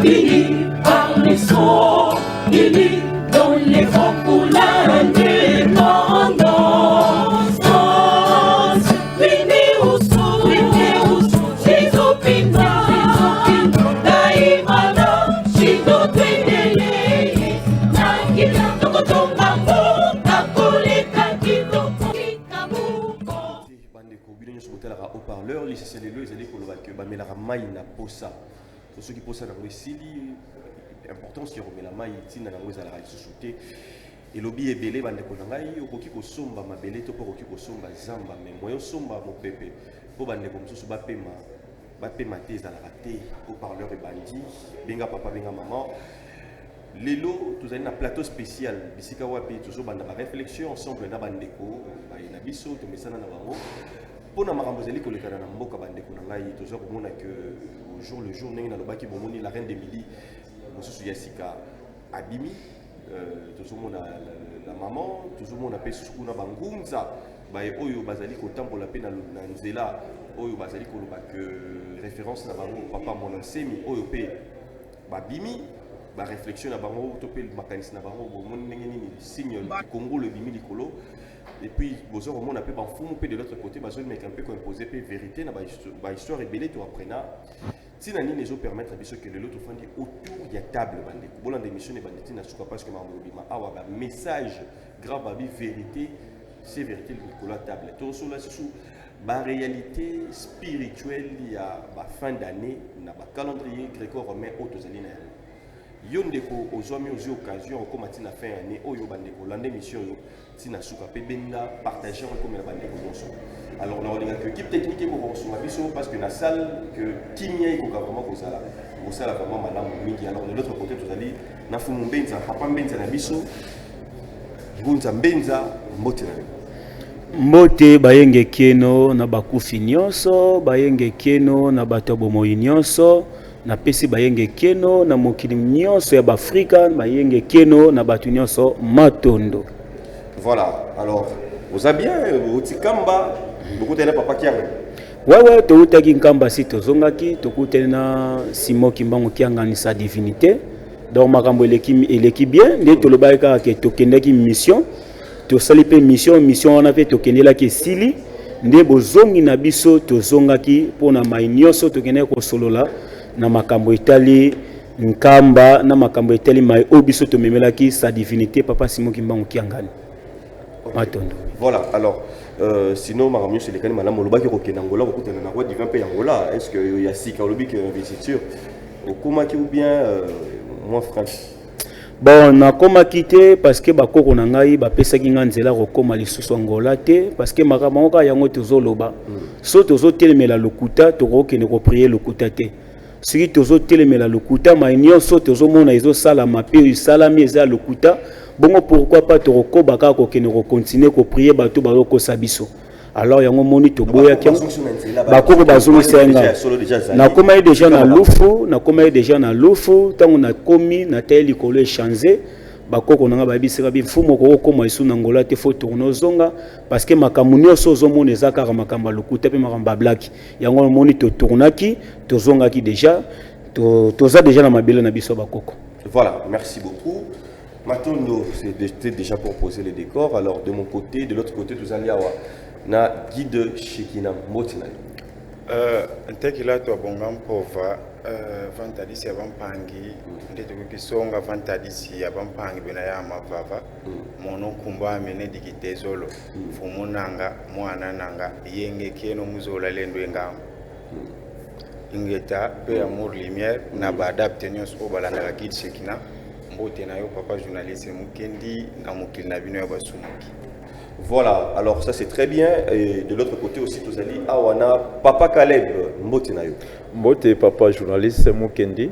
Unis par les sceaux, unis dans les rangs pour l'indépendance. Unis au sceau, unis au sceau, Chizopina, Daimana, Chido Twendele, Nakila, Tokotonga, Mboka, Koleka, Kitoko, Kikabuko. Bandeko, bino nyonso botalaka haut-parleur, lisese lelo ezali koloba ke bamelaka mai na posa. To soki posa nango esili, importance ya komela mai, ntina nango ezalaka lisusu te. Elobi ebele, bandeko na ngai, okoki kosomba mabele to mpo okoki kosomba zamba, mais moyen osomba mopepe mpo bandeko mosusu bapema, bapema te, ezalaka te. Haut-parleur ebandi. Benga papa, benga mama. Lelo tozali na plateau spécial, bisika wapi tozobanda baréflexion ensemble na bandeko baye na biso tomesana na bango mpona makambo ezali kolekana na mboka. Bandeko na ngai, toza komona ke au jour le jour, ndenge nalobaki, bomoni la reine de midi mosusu ya sika abimi. Tozomona la maman, tozomona mpe susu kuna bangunza baye oyo bazali kotambola mpe na nzela oyo bazali koloba ke référence na bango papa Mwana Nsemi, oyo mpe babimi baréflexion na bango to mpe makanisi na bango. Bomoni ndenge nini signe kongolo ebimi likolo. Et puis boza komona mpe bamfumu mpe de l'autre côté bazomeka mpe koimpose mpe vérité na bahistoire ebele. To aprena ntina nini ezopermettre biso ke lelo tofandi autour ya table. Bandeko, bolanda émission ebandi ntina suka, parce que makambo ebima awa, bamessage grave, babi vérité, c'est vérité likolo ya table. Tosola susu baréalité spirituelle ya bafin d'année na bacalendrier gréco-romain oyo tozali na yango. Yo ndeko ozwami, ozwi occasion okóma ntina fin ya année oyo, bandeko, olanda émission oyo ntina suka mpe benga, partage yango ekomela bandeko nyonso. Alors na olingaka équipe technique ekoka kosunga biso, parce que na salle que kimia ekoka vraiment kozala, kosala vraiment malamu mingi. Alors de l'autre côté tozali na fumu Mbenza, papa Mbenza na biso, Ngunza Mbenza, mbote na yo. Mbote bayenge keno na bakufi nyonso, bayenge keno na bato ya bomoi nyonso. Napesi bayenge keno na mokili nyonso ya baafrika, bayenge keno na bato nyonso, matondo. Voilà, alors oza bien? Oti Nkamba, bokutani na papa Kianga? Wewe, toutaki Nkamba, si tozongaki, tokutani na Simon Kimbangu Kiangani, sa divinité. Donc makambo eleki, eleki bien. Nde tolobaki kaka ke tokendaki mission, tosali mpe mission. Mission wana mpe tokendelaki esili, nde bozongi na biso. Tozongaki mpona mai nyonso tokendaki kosolola na makambo etali Nkamba, na makambo etali mai oyo biso tomemelaki sa divinité papa Simon Kimbangu Kiangani. Matondo. Voilà, alors sinon makambo nyonso elekani malamu? Olobaki kokende Angola, kokutana na roi divin mpe ya Angola. Est ce que ya sika olobi ke investiture okomaki ou bien moins frein? Bon, nakomaki te, parce que bakoko na ngai bapesaki ngai nzela kokóma lisusu Angola te, parce que makambo yango kaka yango tozoloba. So tozotelemela lokuta, tokokende koprier lokuta te. Soki tozotelemela lokuta, mai nyonso tozomona ezosalama mpe esalami eza ya lokuta. Bongo pourquoi pas tokokoba kaka kokende kocontinuer koprier bato bazokosa biso? Alors yango moni toboyaki yango. Bakoko bazongisa nga, nakomaki déjà na Lufu, nakomaki déjà na Lufu. Ntango nakomi, natali likolo échange, bakoko na nga bayebisaka bi: "Mfumu, okokokóma lisusu na Ngola te, faut tourne ozonga, parce que makambo nyonso ozomona eza kaka makambo ya lokuta mpe makambo ya blaki." Yango omoni totournaki, tozongaki déjà, toza déjà na mabele na biso ya bakoko. Voilà, merci beaucoup. Matondo, c'était déjà pour poser les décors. Alors de mon côté, de l'autre côté, tozali awa na guide Shekina, mbote na yo. Ntekila twabonga mpova vantadisi ya bampangi nde tukikisonga vantadisi ya bampangi bena ya mavava mono nkumbami nedikite zolo fumu nanga mwana nanga yenge keno muzola lendo engambo. Ingeta mpe amour lumière na baadepte nyonso oyo balandaka guide Shekina. Mbote na yo papa journaliste Mokendi na mokili na bino ya basumuki. Voilà, alors ça c'est très bien. Et de l'autre côté aussi, tozali awa na Papa Caleb, mbote na yo. Mbote papa journaliste Mokendi.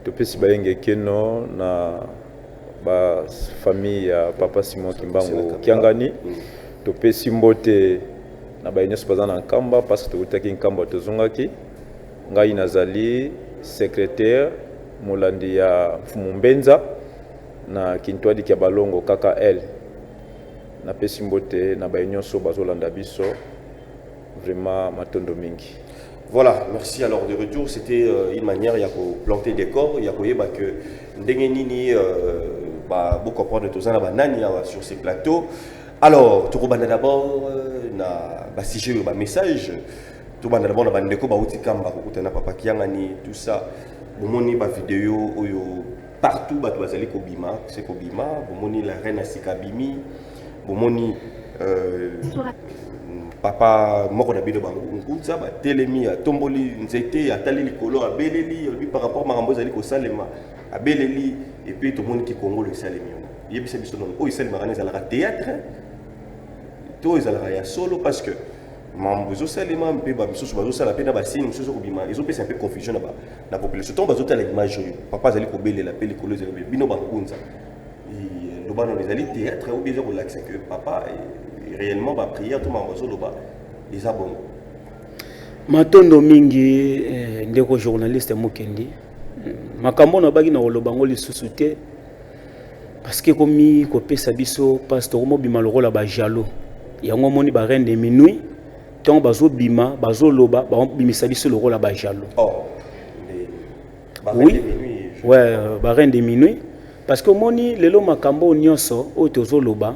Topesi bayenge keno na bafamille ya papa Simon Kimbangu Kiangani. Topesi mbote na baye nyonso baza na Nkamba, parce que tokutaki Nkamba, tozongaki. Ngai nazali secrétaire molandi ya Mfumu Mbenza na Kintwadiki ya Balongo kaka l. Napesi mbote na baye nyonso bazolanda biso. Vraiment matondo mingi. Voilà, merci. Alors de retour, c'était une manière, il y a planter des corps, il y a que ndenge nini bah beaucoup comprendre tout ça na nani sur ces plateaux. Alors, tout d'abord na ba sujet ba message, tout d'abord na bandeko ba uti kamba kokutana papa Kiangani, tout ça. Bomoni ba vidéo oyo partout bato bazali kobima, c'est kobima, bomoni la reine asika bimi, bomoni papa moko na bino bangunza batelemi, atomboli nzete, atali likolo, abeleli, alobi par rapport makambo ezali kosalema, abeleli. Et puis tomoni ki Kongolo esalemi wana. Yebisa biso nono, oyo esalemaka wana ezalaka théâtre to ezalaka ya solo? Parce que mambo ezosalema mpe bamisusu bazosala mpe na basigne mosusu kobima, ezopesa mpe confusion na population. Ntongo bazotala image oyo, papa azali kobelela mpe likolo ezali kobelela, bino bangunza, loba nono, ezali théâtre ou bien eza kolakisa que papa réellement baprière to makambo azoloba eza bongo? Matondo mingi, ndeko journaliste Mokendi. Makambo nabaki na koloba yango lisusu te, parce que ekomi kopesa biso mpasi, tokomobima lokola bajaloux. Yango omoni bareine de minuit, ntango bazobima, bazoloba, babimisa biso lokola bajaloux. Oh, oui, ouais, bareine de minuit, parce que omoni lelo makambo nyonso oyo tozoloba,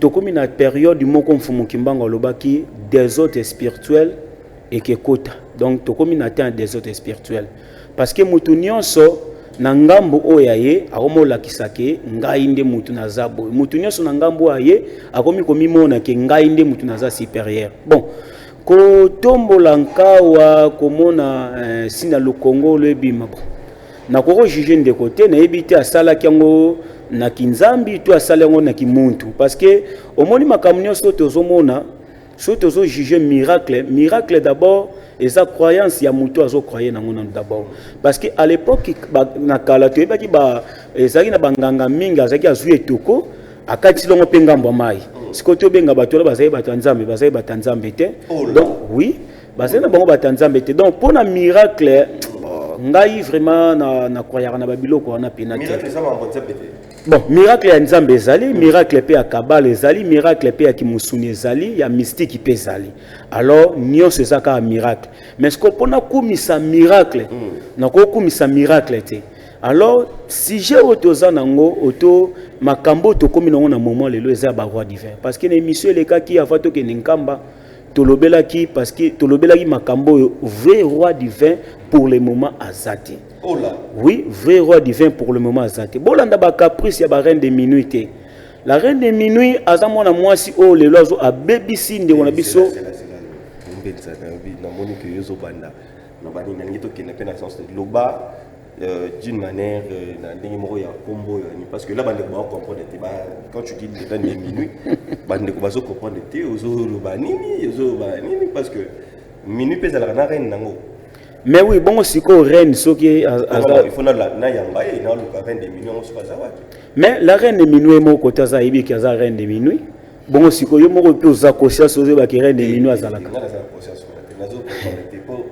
tokomi na période moko Mfumu Kimbangu alobaki désordre spirituel ekekota. Donc tokomi na temps ya désordre spirituel, parce que motu nyonso na ngambo oyo ya ye akomi olakisa ke ngai nde mutu naza boye. Mutu nyonso na ngambo oyo ya ye akomi komimona ke ngai nde mutu naza supérieur. Bon, kotombola nkawa, komona sina lokongolo ebima, bon, nakoki kojuger ndeko te, nayebi te asalaki yango na kinzambi to asali yango na kimuntu. Parce que omoni makambo nyonso tozomona, soki tozojuger miracle, miracle d'abord eza croyance ya moto azocroire nango nano d'abord. Parce que à l'époque na kala, toyebaki ezalaki na banganga mingi, azalaki azwi etoko, akatisi longo mpe ngambo ya mai. Sikoyo tobenga bato wana bazali bato ya Nzambe? Bazali bato ya Nzambe te. Donc oui, bazali na bango bato ya Nzambe te. Donc mpo na miracle, ngai vraiment na croyaka na babiloko wana mpena te. Bon, miracle ya Nzambe ezali, miracle mpe ya kabale ezali, miracle mpe ya kimusuni ezali, ya mystique mpe ezali. Alors nyonso eza kaka miracle. Mais sikoyo mpona kumisa miracle, nakokumisa miracle te. Alors sujet oyo toza nango, oto makambo oyo tokómi nango na moment lelo, eza ya baroi divin. Parce que na émission elekaki avant tokende Nkamba, tolobelaki, parce que tolobelaki makambo oyo, vrai roi divin pour le moment aza te. Oui, vrai roi divin pour le moment aza te. Bolanda bacaprice ya bareine de minuit te. La reine de minuit aza mwana mwasi oyo lelo azo abebisi ndeko na biso. Namoni ke yo ozobanda na banini, nalingi tokende mpe na sens loba d'une manière na ndenge moko ya kombo oyo, parce que là bandeko bazocomprendre te. Quand tu dis reine de minuit, bandeko bazocomprendre te ozoloba nini, ozoloba nini, parce que minuit mpe ezalaka na reine nango. Mais oui, bongo sikoyo reine soki aza, il faut nayamba ye, naluka reine de minuit yango soki aza wapi. Mais la reine de minuit moko te aza, ayebiki aza reine de minuit. Bongo sikoyo yo moko mpe oza conscience, ozoyebaki reine de minuit azalaka. Nga naza na conscience wana te, nazocomprendre te po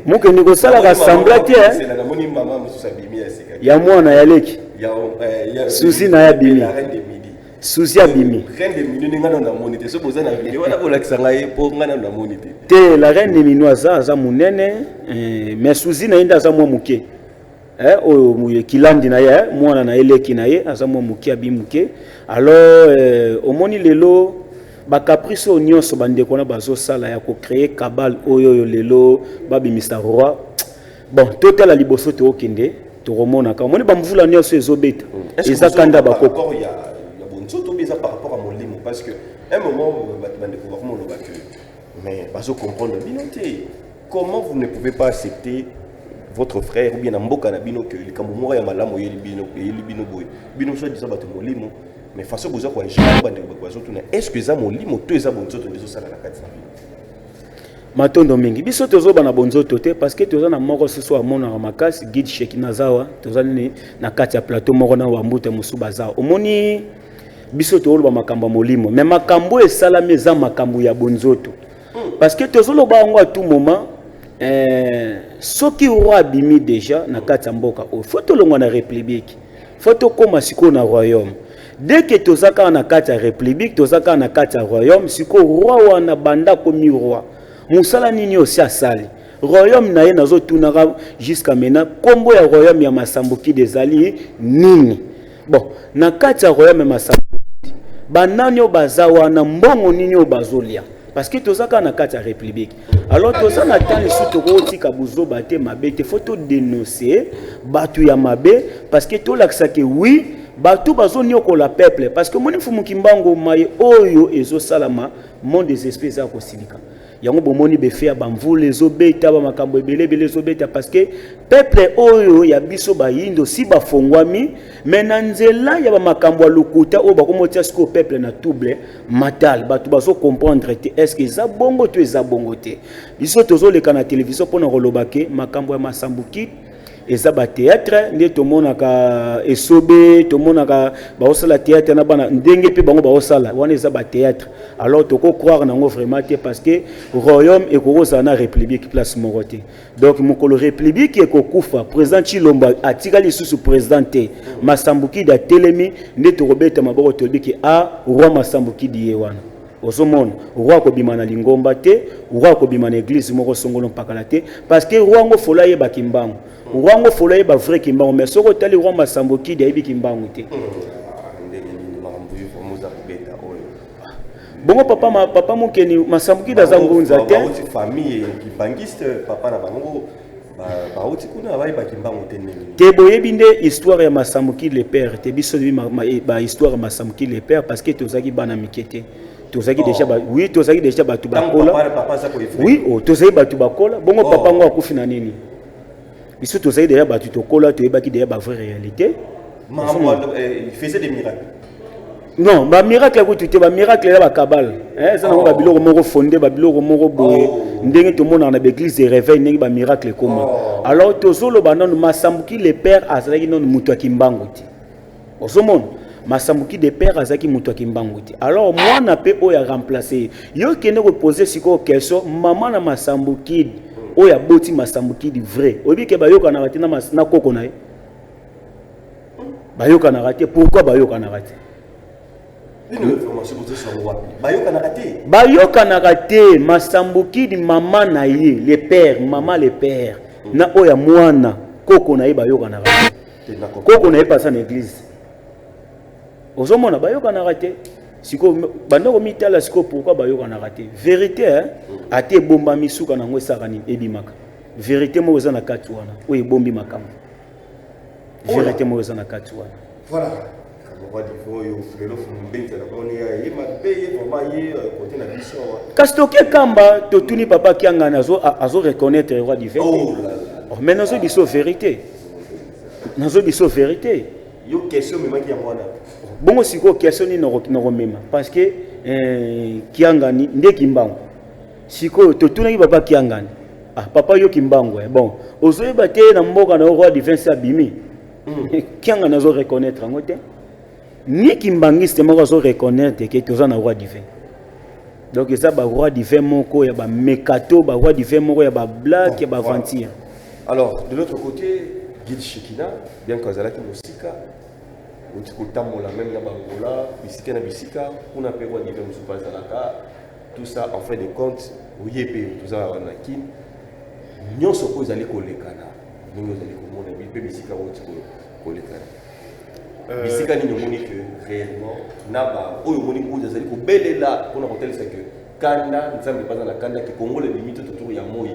Mokende kosalaka semblant te. Namoni mama mosusu abimi ya sika. Ya mwana ya leki. Susi na ye abimi. La reine de midi. Susi abimi. Reine de minuit nde nga nano namoni te. Soki boza na video wana, bolakisa ngai ye, mpo nga nano namoni te. Te, la reine de minuit aza monene, mais susi na ye nde aza mwa moke. Oyo kilandi na ye, mwana na ye, leki na ye, aza mwa moke, abi moke. Alors omoni lelo bacaprice oyo nyonso bandeko wana bazosala ya kocréer cabale oyo lelo babimisa roi. Bon, totala liboso, tookende, tokomonaka. Omoni bamvula nyonso ezobeta, eza kanda bakoko. Ya bonzoto mpe eza par rapport à molimo, parce que un moment bato, bandeko bakomoloba que mais bazocomprendre bino te, comment vous ne pouvez pas accepter votre frère ou bien na mboka na bino que likambo moko ya malamu eyeli bino, eyeli bino boye, bino so disant bato molimo, mais façon boza koagir, bandeko bazotuna: est ce que eza molimo to eza bonzoto nde ezosala na kati na bino? Matondo mingi. Biso tozoba na bonzoto te, parce que toza na moko susu amonaka makasi, guide Sheki Nazawa. Toza nini na kati ya plateau moko na bambuta mosusu bazawa. Omoni, biso toloba makambo ya molimo, mais makambo esalami eza makambo ya bonzoto, parce que tozoloba yango à tout moment. Soki roi abimi déjà na kati ya mboka oyo, faut tolongwa na république, faut tokóma sikoyo na royaume. Dès que toza kaka na kati ya république, toza kaka na kati ya royaume. Sikoyo roi wana, banda akomi roi, Mosala nini osi asali? Royaume na ye, nazotunaka jusqu'à maintenant, nkombo ya royaume ya Masambukidi ezali nini? Bon, na kati ya royaume ya Masambukidi, banani oyo baza wana? Mbongo nini oyo bazolia? Parce que toza kaka na kati ya république. Alors toza na temps lisusu, tokotika buzoba te, mabe te. Faut todénoncer bato ya mabe, parce que tolakisaki oui, bato bazoniokola peuple. Parce que omoni, Mfumu Kimbangu, maye oyo ezosalama, monde des esprits eza kosilika yango. Bomoni befe ya bamvula ezobeta, bamakambo ebele ebele ezobeta, parce que peuple oyo ya biso bayindo si bafongwami, me na nzela ya bamakambo ya lokuta oyo bakomotia sikoyo peuple na trouble mental. Bato bazocomprendre te, est ce que eza bongo to eza bongo te? Biso tozoleka na télévision mpona koloba ke makambo ya Masambuki eza bathéâtre. Nde tomonaka esobe, tomonaka baosala théâtre na bana, ndenge mpe bango baosala wana eza bathéâtre. Alors tokocroire nango vraiment te, parce que royaume ekokozala na république place moko te. Donc mokolo république ekokufa, président Tshilombo atikali lisusu président te, Masambukidi atelemi, nde tokobeta maboko, tolobi ke a roi Masambukidi ye wana. Ozomona, roi akobima na lingomba te, roi akobima na église moko songolo mpakala te, parce que roi yango folo ayeba Kimbangu, roi yango folo ayeba vrai Kimbangu. Mais soki otali, roi Masambokidi ayebi Kimbangu te. Ndenge nini makambo oyo vraiment oza kobeta oyo? Bongo papa, papa Mokeni, Masambokidi aza ngunza te. Bauti famille kimbangiste, papa na bango bauti kuna, bayebaki mbango te, ndenge nini? Te, boyebi nde histoire ya Masambokidi le père te. Biso toyebi bahistoire ya Masambokidi le père, parce que tozalaki bana mike te, tozalaki déjà oui, tozalaki déjà bato ntango bakola. Papa aza koefre. Oui, oh, tozali bato bakola bongo. Oh. Papa ngo akufi na nini? Biso tozali déjà bato tokola, toyebaki déjà bavrai réalité. Makambo il faisait des miracles? Non, bamiracle kutu te, bamiracle eza bakabale, eza nango. Oh. Babiloko moko fonde, babiloko moko boye. Oh. Ndenge tomonaka na baeglise de réveil, ndenge bamiracle ekoma. Oh. Alors tozoloba nanu, Masambuki le père azalaki nanu moto ya Kimbangu te. Ozomona, Masambuki de père azalaki moto ya Kimbangu te. Alors mwana mpe oyo aremplace ye, yo kende kopose sikoyo question: mama na Masambukidi oyo aboti Masambukidi vrai, oyebi ke bayokanaka te na koko na ye, bayokanaka te. Pourquoi bayokanaka te? Nini information bozoswango wapi? Bayokanaka te? Bayokanaka te. Masambukidi, mama na ye le père, mama le père na oyo ya mwana, koko na ye, bayokanaka te. Te, na Koko na ye pasa na église. Ozomona, bayokanaka te. Sikoyo bandeko mitala sikoyo pourquoi bayokanaka te. Vérité, hein? Ate ebombami, suka nango esaka nini? Ebimaka. Vérité moko eza na kati wana oyo ebombi makambo. Vérité moko eza na kati wana. Voilà, roi divin oyo lelo mbenza na moni ye mabe, ye vraiment ye côté na biso awa. Kasi toke kamba, totuni papa Kiangani, azo reconnaître roi divin te. Oh là là. Oh, mais nazo biso vérité, nazo biso vérité. Yo question memaki yango wana. Bongo sikoyo question nini nakomema? Parce que Kiangani nde Kimbangu. Sikoyo totunaki papa Kiangani: ah, papa, yo Kimbangu, eh, bon, ozoyeba te na mboka na yo roi divin se abimi? Kiangani azo reconnaître yango te. Ni kimbangiste moko azo reconnaître ke toza na roi divin. Donc eza baroi divin moko ya bamekato, baroi divin moko ya bablague, ya baaventure. Alors, de l'autre côté, guide Shekina, bien qu'azalaki mosika, oti kotambola même na bangola, bisika na bisika kuna mpe roi divin mosusu azalaka. Tout ça, en fin de compte, oye mpe toza na Kine, nyonso mpo ezali kolekana ndenge ozali komona mpe bisika oti kolekana, bisika nini omoni ke réellement na ba oyo omoni oyo azali kobelela mpona kotalisa ke kanda Nzambe mpe aza na kanda ke Kongola ebimi to totour ya moi?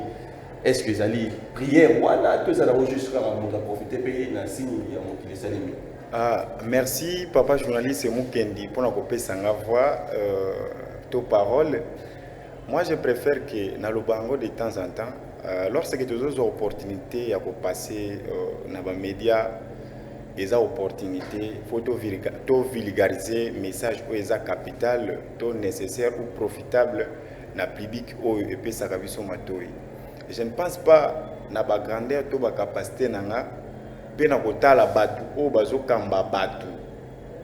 Est ce que ezali prière wana to eza nango juste kaka moto aprofite mpe na signe ya mokili esalemi? Ah, merci papa journaliste Mukendi pour kopesa nga voix to parole. Moi, je préfère que na lobango de temps en temps, lorsque tozozwa opportunité ya kopasser na bamédia, eza opportunité, faut to vulgariser message oyo eza capital to nécessaire ou profitable na public oyo epesaka biso matoi. Je ne pense pas na bagrandeur to bacapacité na nga mpe na kotala bato oyo bazokamba bato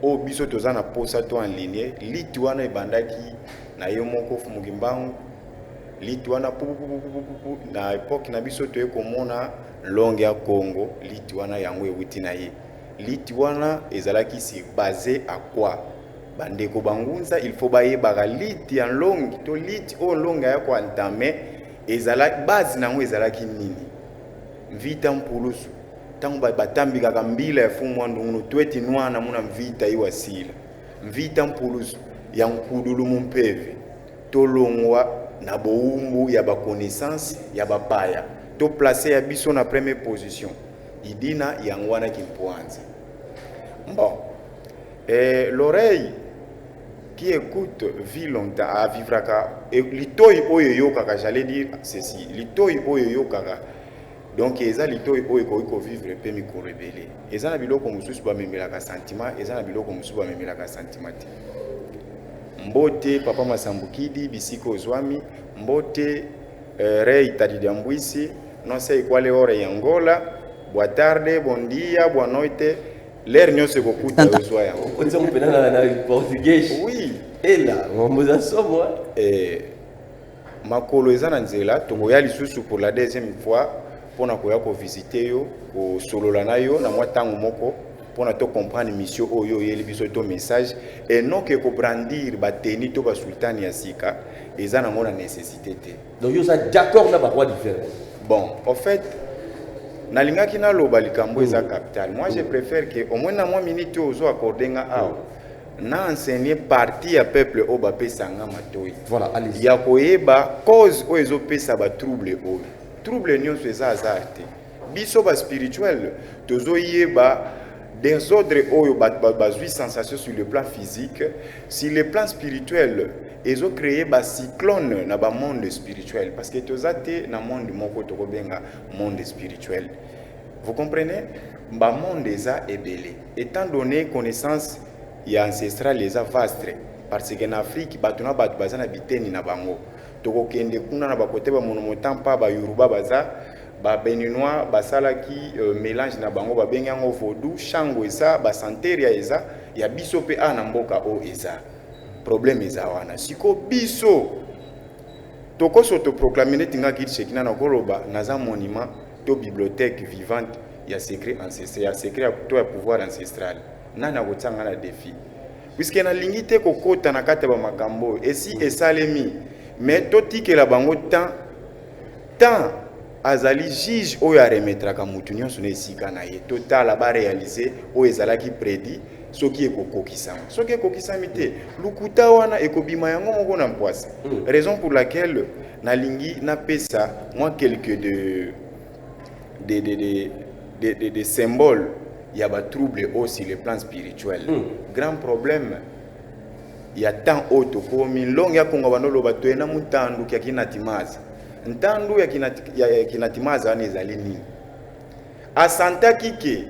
oyo biso toza na posa to en ligne. Liti wana ebandaki na ye moko Fumu Kimbangu. Liti wana pupupupupupu, na époque na biso toye komona longue ya Congo. Liti wana yango ewuti na ye. Liti wana ezalaki sur basé à quoi? Bandeko bangunza, il faut bayebaka liti ya longi to liti oyo longi aya koentame. Ezala base nango ezalaki nini? Mvita mpulusu ntango batambikaka mbila ya fumu ndungunu tweti nwana muna mvita iwasila mvita mpulusu ya nkudulu mumpeve tolongwa na bowumbu ya baconnaissance ya bapaya, toplace ya biso na première position. Idina yango wana kimpwanza. Bon, et l'oreille qui écoute vit longtemps, avivraka. Litoi oyo eyokaka, j'allais dire ceci, litoi oyo eyokaka, donc eza litoi oyo ekoki kovivre mpe mikolo ebele. Eza na biloko mosusu bamemelaka sentiment, eza na biloko mosusu bamemelaka sentiment te. Mbote papa Masambukidi, bisika ozwami. Mbote rei Tadidiambwisi, não sei qual é hora em Angola. Boa tarde, bom dia, boa noite, l'heure nyonso ekokuta ozwa yango. Otia mpena na portugais. Oui. Ela mambo za somo. Makolo eza na nzela. Tokoya lisusu pour la deuxième fois mpona koya kovisite yo, kosolola na yo na mwa ntango moko, mpona tocomprendre mission oyo oyeli biso to message, et non ke kobrandir bateni to basultani ya sika, eza nango na nécessité te. Donc yo oza d'accord na baroi différent? Bon, en fait, nalingaki naloba likambo eza capital. Moi, je préfère que au moins na mwa minute oyo ozo accorde nga awa, na enseigner partie ya peuple oyo bapesanga matoi. Voilà, allez. Ya koyeba cause oyo ezopesa batrouble oyo. Trouble nyonso eza hasard te. Biso baspirituel tozoyeba désordre oyo bazwi sensation sur le plan physique, sur le plan spirituel ezocréer bacyclone na bamonde spirituel, parce que toza te na monde moko tokobenga monde spirituel. Vous comprenez? Bamonde eza ebele, étant donné connaissance ya ancestral eza vaste, parce que na Afrique bato na bato baza na biteni na bango. Tokokende kuna na bakote bamonomotampa, bayoruba baza, babéninois basalaki mélange na bango, babengi yango vaudou. Shango eza, basanteria eza, ya biso mpe awa na mboka oyo eza. Problème eza wana. Siko biso tokoso toproclame neti nga Guide Shekina, na koloba naza monument to bibliothèque vivante ya secret ancestral, ya secret to ya pouvoir ancestral. Nani akotia nga na défi? Puisque nalingi te kokota na kati ya bamakambo oyo esi esalemi, mais totikela bango temps. Temps azali juge oyo aremetraka mutu nyonso na esika na ye. Totala baréalise oyo ezalaki prédit, soki ekokokisama. Soki ekokisami te, lukuta wana ekobima yango moko na mpwasa. Raison pour laquelle nalingi napesa mwa quelque de symbole ya batrouble oyo sur le plan spirituel. Grand problème ya temps oyo tokomi, nlonge ya Kongo bando oloba toyena mutandu ya kinatimaza. Ntandu ya kinatimaza wana ezali nini? Asantaki ke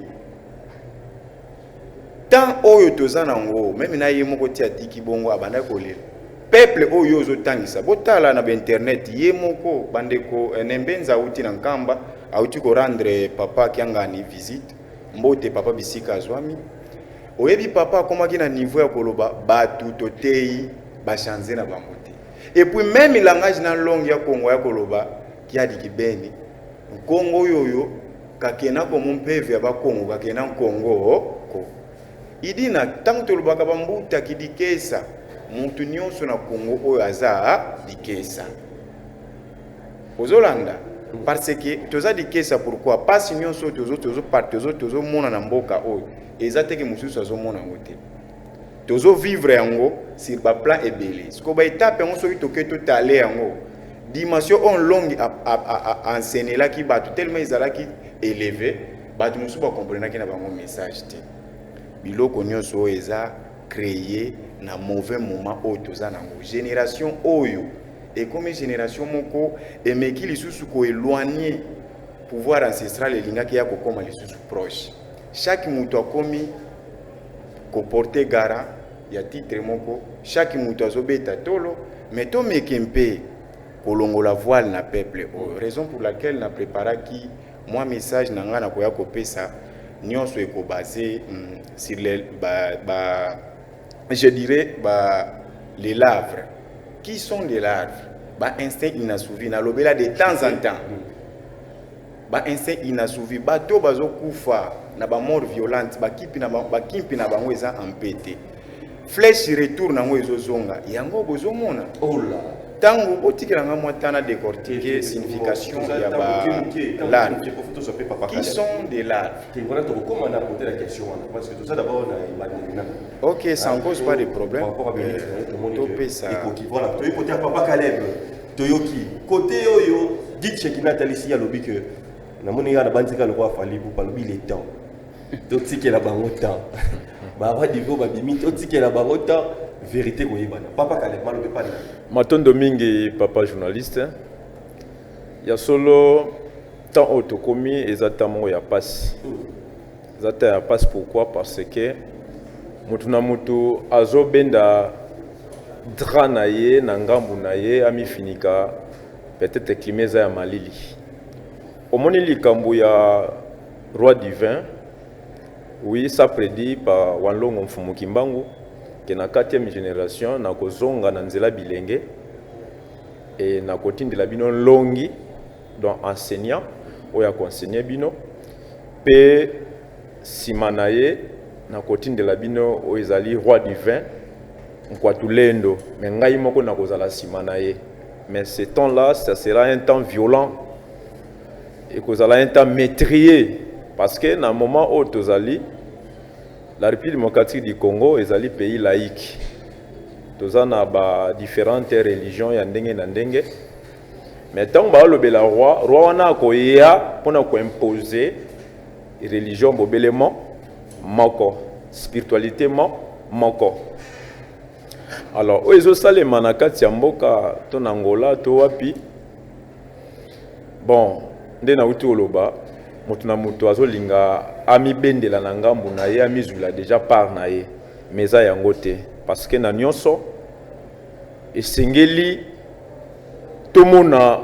temps oyo toza nango, même na ye moko ti atiki bongo, abandaki kolela peuple oyo ozotangisa. Botala na bainternet, ye moko bandeko Nembenza auti na Nkamba, auti korendre papa Kiangani visite. Mbote papa bisika azwami. Oyebi, papa akomaki na niveau ya koloba bato totei bachange na bango te. Et puis même langage na langue ya Kongo ya koloba kiadiki beni nkongo oyo oyo kakena komo mpeve ya bakongo kakena nkongo ko idina. Ntango tolobaka bambuta kidikesa, mutu nyonso na Kongo oyo aza dikesa, ozolanda, parce que toza dikesa. Pourquoi? Pasi nyonso oyo tozomona na mboka oyo, eza teke mosusu azomona yango te. Tozovivre yango sur baplan ebele. Sikoyo baetape yango, soki toke totale yango, dimension oyo longi enseignerlaki bato, tellement ezalaki élevé, bato mosusu bakomprenaki na bango message te. Biloko nyonso oyo eza créé na mauvais moment oyo toza nango. Génération oyo ekomi génération moko emeki lisusu koéloigne pouvoir ancestral, elingaki ya kokóma lisusu proche. Chaque moto akomi koporte gara ya titre moko, chaque moto azobeta tolo, mais tomeke mpe kolongola voile na peuple oyo. Raison pour laquelle na préparaki mwa message na ngai, nakoya kopesa nyonso ekobase sur les ba, je dirais ba, les larves. Qui sont des larves? Ba instinct inassouvi. Nalobela de temps en temps ba instinct inassouvi. Bato bazokufa na bamort violente, bakimpi na bango eza mpe te. Flèche retour nango ezozonga, yango bozomona. Oh là. Ntango botikela nga mwa temps na décortiquer signification ya ba larves. Qui sont des larves? Wana tokokóma na côté la question wana, parce que toza d'abord na ebandeli na Ok, ça ne cause pas de problème. Par rapport à Euh, topesa ekoki. Voilà, toyi côté ya papa Caleb, toyoki côté oyo guide Shekina atalisi. Alobi ke namoni kaka na bandika lokola Fally Ipupa, alobi le temps, totikela bango temps. Baroi divo babimi, totikela bango temps, vérité koyebana. Papa Caleb, malobi pa nani? Matondo mingi, papa journaliste. Ya solo, temps oyo tokomi eza temps moko ya pasi, eza temps ya pasi. Pourquoi? Parce que motu na motu azobenda drap na ye na ngambu na ye, amifinika. Peut-être climat eza ya malili. Omoni likambo ya roi divin, oui, ça prédit par Wanlongo Mfumu Kimbangu ke na 4e génération nakozonga na nzela bilenge e nakotindela bino nlongi, donc enseignant oyo akoenseigner bino, mpe nsima na ye nakotindela bino oyo ezali roi divin Nkwatulendo, mais ngai moko nakozala nsima na ye. Mais ce temps là ça sera un temps violent, ekozala un temps meurtrier, parce que na moment oyo tozali, la République démocratique du Congo ezali pays laïque. Toza na ba différentes religions ya ndenge na ndenge. Mais ntango balobela roi, roi wana akoya mpona koimpose religion bobelemo moko, spiritualité moko. Alors oyo ezosalema na kati ya mboka to na Angola to wapi, bon, nde nauti koloba, moto na moto azolinga amibendela na ngambu na ye, amizwila déjà part na ye. Mais eza yango te, parce que na nyonso esengeli tomona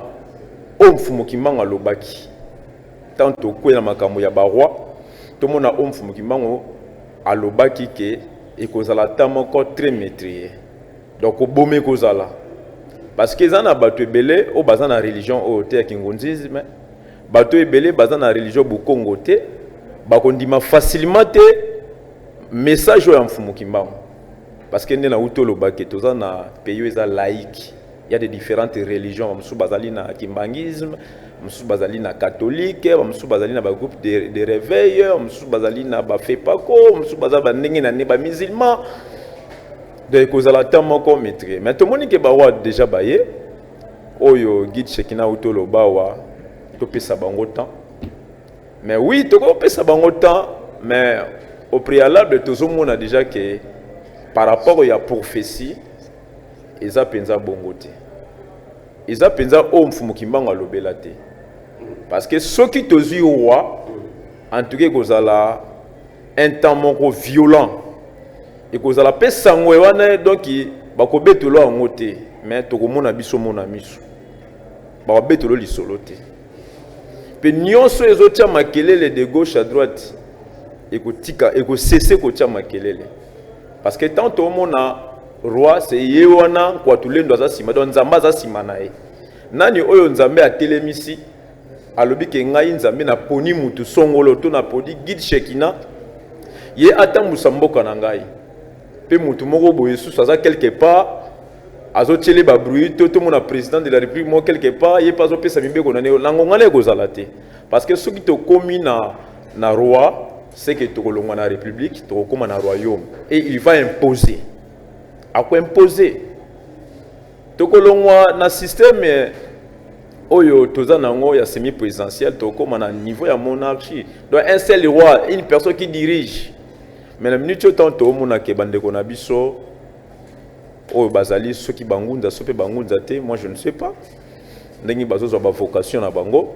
oyo Mfumu Kimbangu alobaki. Tant tokwela makambo ya baroi, tomona oyo Mfumu Kimbangu alobaki ke ekozala ta moko très meurtrier. Donc koboma ekozala, parce que eza na bato ebele oyo baza na religion oyo te ya kingunzisme, bato ebele baza na religion bokongo te, bakondima facilement te message oyo ya Mfumu Kimbangu, parce que nde nauti olobaki, toza na pays oyo eza laïque, il y a des différentes religions. Bamosusu bazali na kimbanguisme, bamosusu bazali na catholique, bamosusu bazali na bagroupe de réveil, bamosusu bazali na bafepako, bamosusu baza bandenge na nde bamusulman. Donc ekozala temps moko meurtrier. Mais tomoni ke baroi déjà baye oyo guide Shekina auti oloba awa, topesa bango temps. Mais oui, tokopesa bango temps, mais au préalable tozomona déjà ke par rapport ya prophétie eza mpenza bongo te, eza mpenza oyo Mfumu Kimbangu alobela te, parce que soki tozwi roi, en tout cas ekozala un temps moko violent, ekozala mpe sango wana. Donc bakobetelo yango te, mais tokomona biso mona miso, bakobetelo lisolo te. Mpe nyonso ezotia makelele de gauche à droite ekotika, ekosese kotia makelele, parce que tant tomona roi, se ye wana Nkwatulendo aza nsima, donc Nzambe aza nsima na ye. Nani oyo Nzambe atelemisi, alobi ke ngai Nzambe naponi mutu songolo to naponi guide Shekina, ye atambusa mboka na ngai, mpe mutu moko boye susu aza quelque part azotiele babruit to tomona président de la République moko quelque part, ye mpe azopesa mibeko na na ngonga na ekozala te. Parce que soki tokómi na roi, c'est que tokolongwa na république, tokokóma na royaume, et il va imposer, akoimpose. Tokolongwa na système oyo toza nango ya semi présidentiel, tokóma na niveau ya monarchie, donc un seul roi, une personne qui dirige. Mais na minute oyo, ntango toomonake bandeko na biso oyo bazali soki bangunza so mpe bangunza te, moi je ne sais pas ndenge bazozwa bavocation na bango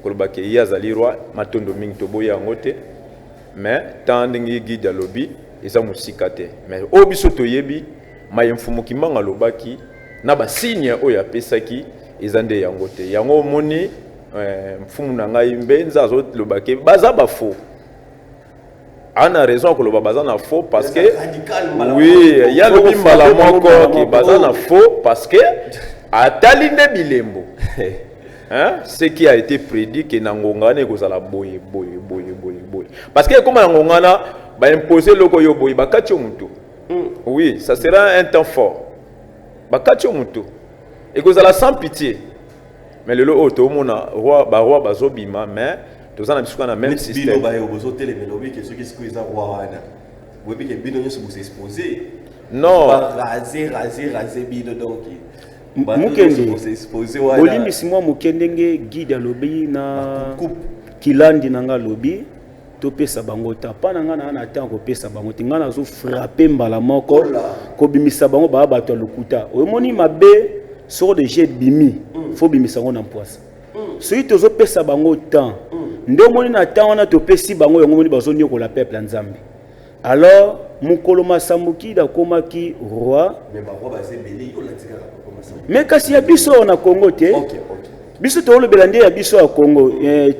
koloba ke ye azali roi. Matondo mingi, toboyi yango te, mais tant ndenge guide alobi, eza mosika te. Mais oyo biso toyebi, maye Mfumu Kimbangu alobaki na basigne oyo apesaki, eza nde yango te. Yango omoni mfumu na ngai Mbenza azoloba ke baza bafaux. Ana raison ya koloba baza na faux, parce que oui, ye alobi mbala moko ke baza na faux, parce que atali nde bilembo, hein? Ce qui a été prédit ke na ngonga wana ekozala boye boye boye boye boye, parce que ekóma na ngonga wana, baimpose eloko oyo boye, bakati yo motu. Oui, ça sera un temps fort, bakati yo motu. Ekozala sans pitié. Mais lelo oyo toomona roi, baroi bazobima, mais toza na biso kaka na même Neti bino système. Bayo bozotelemela, oyebi ke soki sikoyo eza roi wana, boyebi ke bino nyonso boseexpose. Non. Barase rase rase bino, donc Mukendi, boseexpose wana. Bolimbisi mwa moke, ndenge guide alobi na Bakupe. Kilandi na nga alobi topesa bango ta mpa na nga na ntango kopesa bango te. Nga nazofrappe mbala moko kobimisa bango baya bato ya lokuta. Oyomoni mabe soko deja ebimi, fo bimisa yango na mpwasa. Soki tozopesa bango temps, nde omoni na temps wana topesi bango yango, omoni bazoniokola peuple ya Nzambe. Alors mokolo Masambukida akomaki roi. Mais baroi baza ebele, yo olandi kaka papa Masambo. Mais kasi ya biso oyo na Congo te. Ok. Biso tozolobela nde ya biso ya Congo.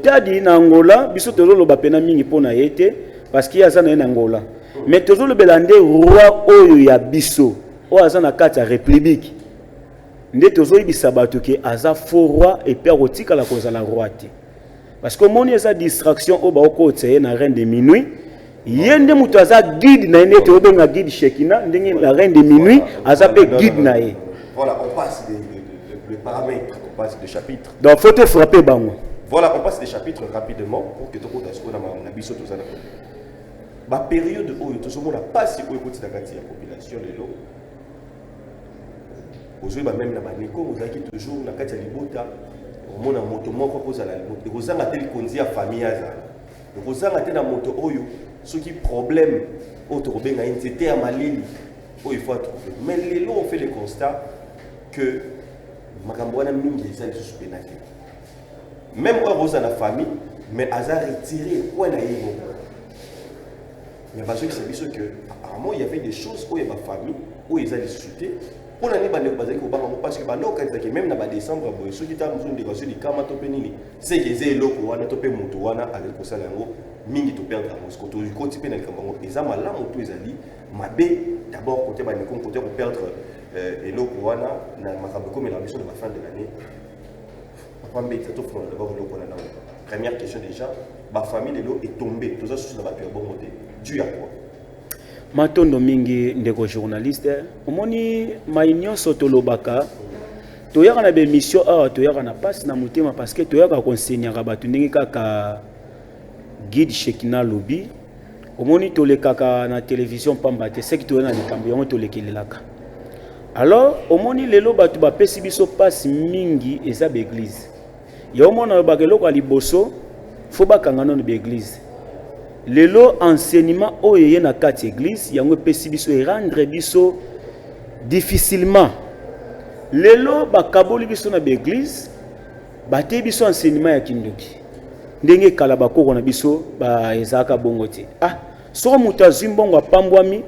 Tadi na Angola, biso tozoloba pena mingi mpo na ye te, parce que ye aza na ye na Angola. Mais tozolobela nde roi oyo ya biso, oyo aza na kati ya république, nde tozoyebisa bato ke aza faux roi et puis akotikala kozala roi te, parce que omoni eza distraction oyo baokotisa ye na reine de minuit. Ye nde moto aza guide na ye, nde toyobenga guide Shekina, ndenge la reine de minuit aza mpe guide na ye. Voilà, on passe des paramètres, on passe des chapitres. Donc faut te frapper bango. Voilà, on passe des chapitres rapidement pour que tokota sikoyo na makambo na biso toza na bapériode oyo tozomona pasi oyo ekoti na kati ya population lelo. Ozoyeba même na baneko ozalaki toujours na kati ya libota, omona moto moko kozala, ekozanga te likonzi ya famille azala, ekozanga te na moto oyo soki problème oyo tokobenga ye nzete ya malili oyo il faut trouver. Mais lelo on fait le constat que makambo wana mingi eza lisusu pena te. Même oyo oza na famille, mais aza retiré coin na ye moko. Mais bazokisa biso que apparemment il y avait des choses oyo ya bafamille oyo eza lisusu te. Mpo na nini bandeko bazalaki kobanga yango? Parce que bandeko okanisaki même na badécembre boye, soki ntango mosusu ndeko azwi likama to mpe nini, seke eza eloko wana to mpe moto wana azali kosala yango mingi, toperdre yango. Siko tokoti mpe na likambo yango, eza malamu to ezali mabe? D'abord kote bandeko, kote koperdre eloko wana na makambo ekomelaka biso na bafin de l'année. Papa Mbeti, tofongola d'abord eloko wana nango. Première question déjà, bafamille lelo etombe, toza susu na bato ya bongo te, dû à quoi? Matondo mingi, ndeko journaliste. Omoni, mai nyonso tolobaka, toyaka na bémission awa, toyaka na mpasi na motema, parce que toyaka konseignaka bato ndenge kaka guide Shekina alobi. Omoni, tolekaka na télévision pamba te, seki toya na likambo yango tolekelelaka. Alors omoni, lelo bato bapesi biso mpasi mingi eza baeglise. Ya omona, alobaka eloko ya liboso, fo bakanga nano baeglise. Lelo enseignement oyo eye na kati église, yango epesi biso, erendre biso difficilement. Lelo bakaboli biso na baeglise, batei biso enseignement ya kindoki. Ndenge kala bakoko na biso ezalaka bongo te. Ah, soko moto azwi mbongo, apambwami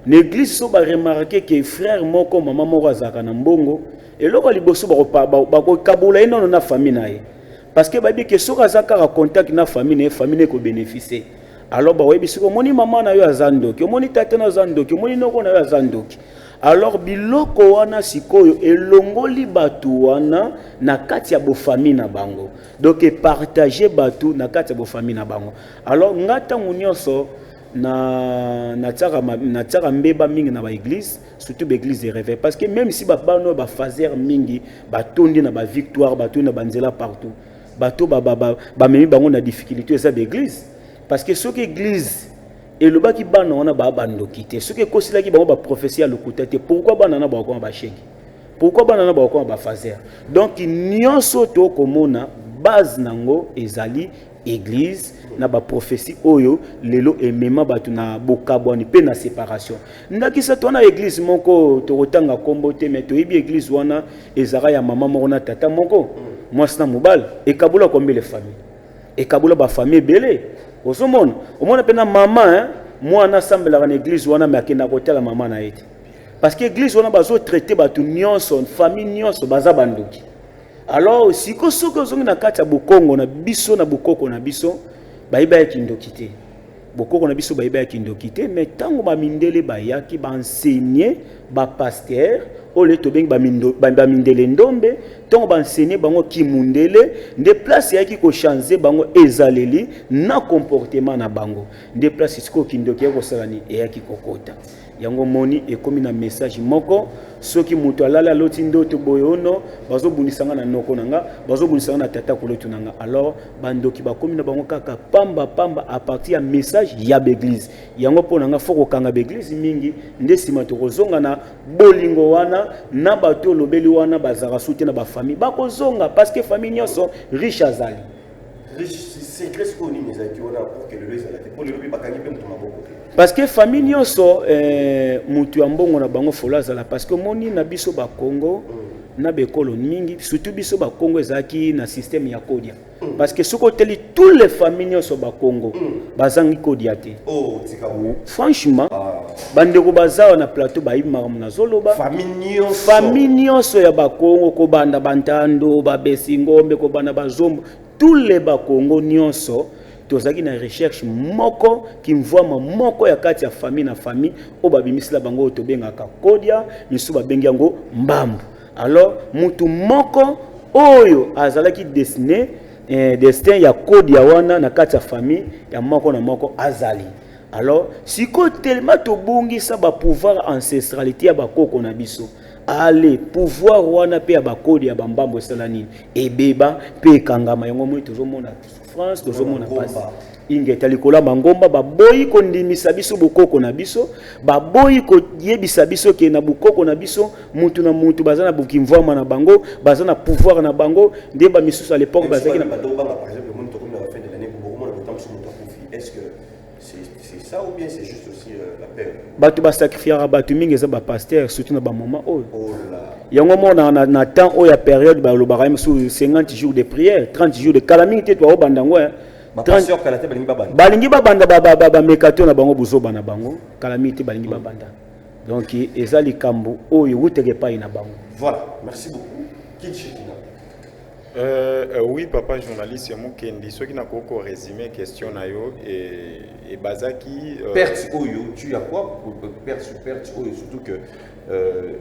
na église, so baremarquer ke frère moko, mama moko azalaka na mbongo, eloko ya liboso bakokabola ye nano na famille na ye, parce que bayebi ke soki aza kaka contact na famille na ye, famille na ye ekobénéficie. Alors bakoyebi soki omoni mama na yo aza ndoki, omoni tata na yo aza ndoki, omoni noko na yo aza ndoki. Alors biloko wana sikoyo elongoli bato wana na kati ya bofamille na bango, donc epartage bato na kati ya bofamille na bango. Alors nga ntango nyonso na natiaka mbeba mingi na baéglise, surtout baéglise de réveil, parce que même si babana oyo bafaser mingi batondi na bavictoire, batondi na banzela partout, bato bamemi bango na difficulté, eza baéglise. Parce que soki église elobaki bana wana baa bandoki te, soki ekosilaki bango baprophétie ya lokuta te, pourquoi bana wana bakokoma bashegi? Pourquoi bana wana bakokoma bafaser? Donc nyonso tokomona, base nango ezali église na baprophétie oyo lelo emema bato na bokabwani mpe na séparation. Ndakisa, to wana église moko, tokotanga nkombo te, mais toyebi église wana, ezalaka ya mama moko na tata moko, mwasi na mobali. Ekabola combien de famille? Ekabola bafamille ebele. Ozomona, omona mpe na mama, hein, mwana asambelaka na église wana, mais akendaka kotala mama na ye te, parce que église wana bazotraite bato nyonso, famille nyonso baza bandoki. Alors siko soki ozongi na kati ya bokongo na biso, na bokoko na biso, bayeba ya kindoki te. Bokoko na biso bayeba ya kindoki te. Mais ntango bamindele bayaki, baenseigner bapasteur oyo tobengi bamindele ndombe, ntango baenseigner bango kimundele, nde place eyaki kochange bango ezaleli na comportement na bango. Nde place sikoyo kindoki eyaki kosala nini? Eyaki kokota. Yango moni ekomi na message moko, soki moto alali aloti ndoto boye, ono bazobundisa nga na noko na nga, bazobundisa nga na tata koloto na nga. Alors bandoki bakomi na bango kaka pamba pamba à partir ya message ya baeglise. Yango mpo na nga, fo kokanga baeglise mingi, nde nsima tokozonga na bolingo wana na bato olobeli wana. Bazalaka su te na bafamille, bakozonga parce que famille nyonso riche azali. Riche, secret sikoyo nini ezalaki wana pour que lelo ezala te? Mpo lelo mpe bakangi mpe moto maboko te. Parce que famille nyonso, mutu ya mbongo na bango folo azala, parce que omoni na biso bakongo na bekolo mingi, surtout biso bakongo, ezalaki na système ya kodia, parce que soki oteli tous les familles nyonso bakongo, bazangi kodia te. Oh, tika bo. Franchement, bandeko baza na plateau bayebi makambo nazoloba. Famille nyonso? Famille nyonso ya bakongo, kobanda bantando, babesi ngombe, kobanda bazombo, tous les bakongo nyonso tozalaki na recherche moko, kimvwama moko ya kati ya famille na famille oyo babimisela bango oyo tobengaka kodia, misusu babengi yango mbambu. Alors mutu moko oyo azalaki destiné, destin ya kodia wana na kati ya famille ya moko na moko azali. Alors sikoyo, tellement tobungisa bapouvoir ancestralité ya bakoko na biso, ale pouvoir wana mpe ya bakodi ya bambambo esala nini? Ebeba mpe ekangama. Yango moi tozomona souffrance, tozomona pasi. Ingeta likolo ya mangomba, baboyi kondimisa biso bokoko na biso, baboyi koyebisa biso ke na bokoko na biso mutu na mutu baza na bokimvwama na bango, baza na pouvoir na bango. Nde bamisusu à l'époque bazalaki na Bato banga, par exemple, moni tokomi na fin de l'année, bokomona bota mosusu moto akufi. Est-ce que c'est ça ou bien c'est juste aussi la peur? Bato basacrifiaka bato mingi eza bapasteur, surtout na bamoma oyo. Oh là. Yango mona na temps oyo ya période balobaka ye mosusu 50 jours de prière, 30 jours de kala mingi te, toaobanda yango, hein. Bapasteur kala te balingi babanda. Balingi babanda, bameka te na bango buzoba na bango. Kala mingi te balingi babanda. Donc eza likambo oyo ewutaka epai na bango. Voilà, merci beaucoup, Kid Shekina. Oui, papa journaliste Mukendi, soki nakoki korésume question na yo ebazaki perte oyo tu as quoi, perte oyo, surtout que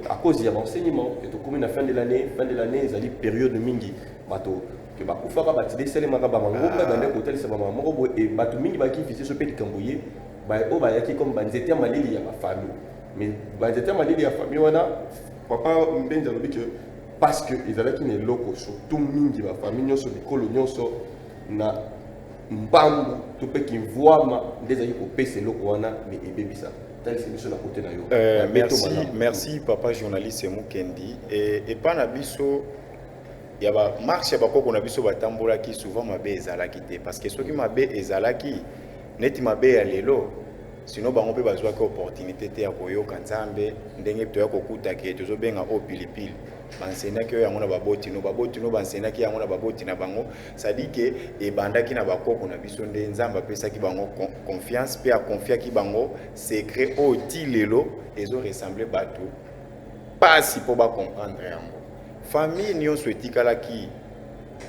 à cause ya baenseignement que tokomi na fin de l'année. Fin de l'année ezali période mingi bato ke bakufaka, batide esalemaka, bamangomba ebande kotalisa bamama moko boye e bato mingi bakifise so mpe likambo ye oyo bayaki comme banzete ya malili ya bafamille. Mais banzete ya malili ya famille wana, papa Mbenzi alobi ke parce que ezalaki na eloko, surtout mingi bafamille nyonso, bikolo nyonso na mbambu to mpe kimvwama nde ezalaki kopesa eloko wana, mais ebebisa. Talisa biso na kote na yo. Mabeto. Merci, Malamu. Merci papa journaliste Mukendi. Epa na biso ya ba marche ya bakoko na biso batambolaki souvent, mabe ezalaki te, parce que soki mabe ezalaki neti mabe ya lelo, sino bango mpe bazwaki opportunité te ya koyoka Nzambe ndenge toya kokuta ke tozobenga oyo pilipili. Baenseignaki oyo yango na baboti no, baboti no baenseignaki yango na baboti na bango. C'est-à-dire ke ebandaki na bakoko na biso nde Nzambe apesaki bango confiance mpe akonfiaki bango secret oyo ti lelo ezoressemble bato pasi mpo bacomprendre yango. Famille nyonso etikalaki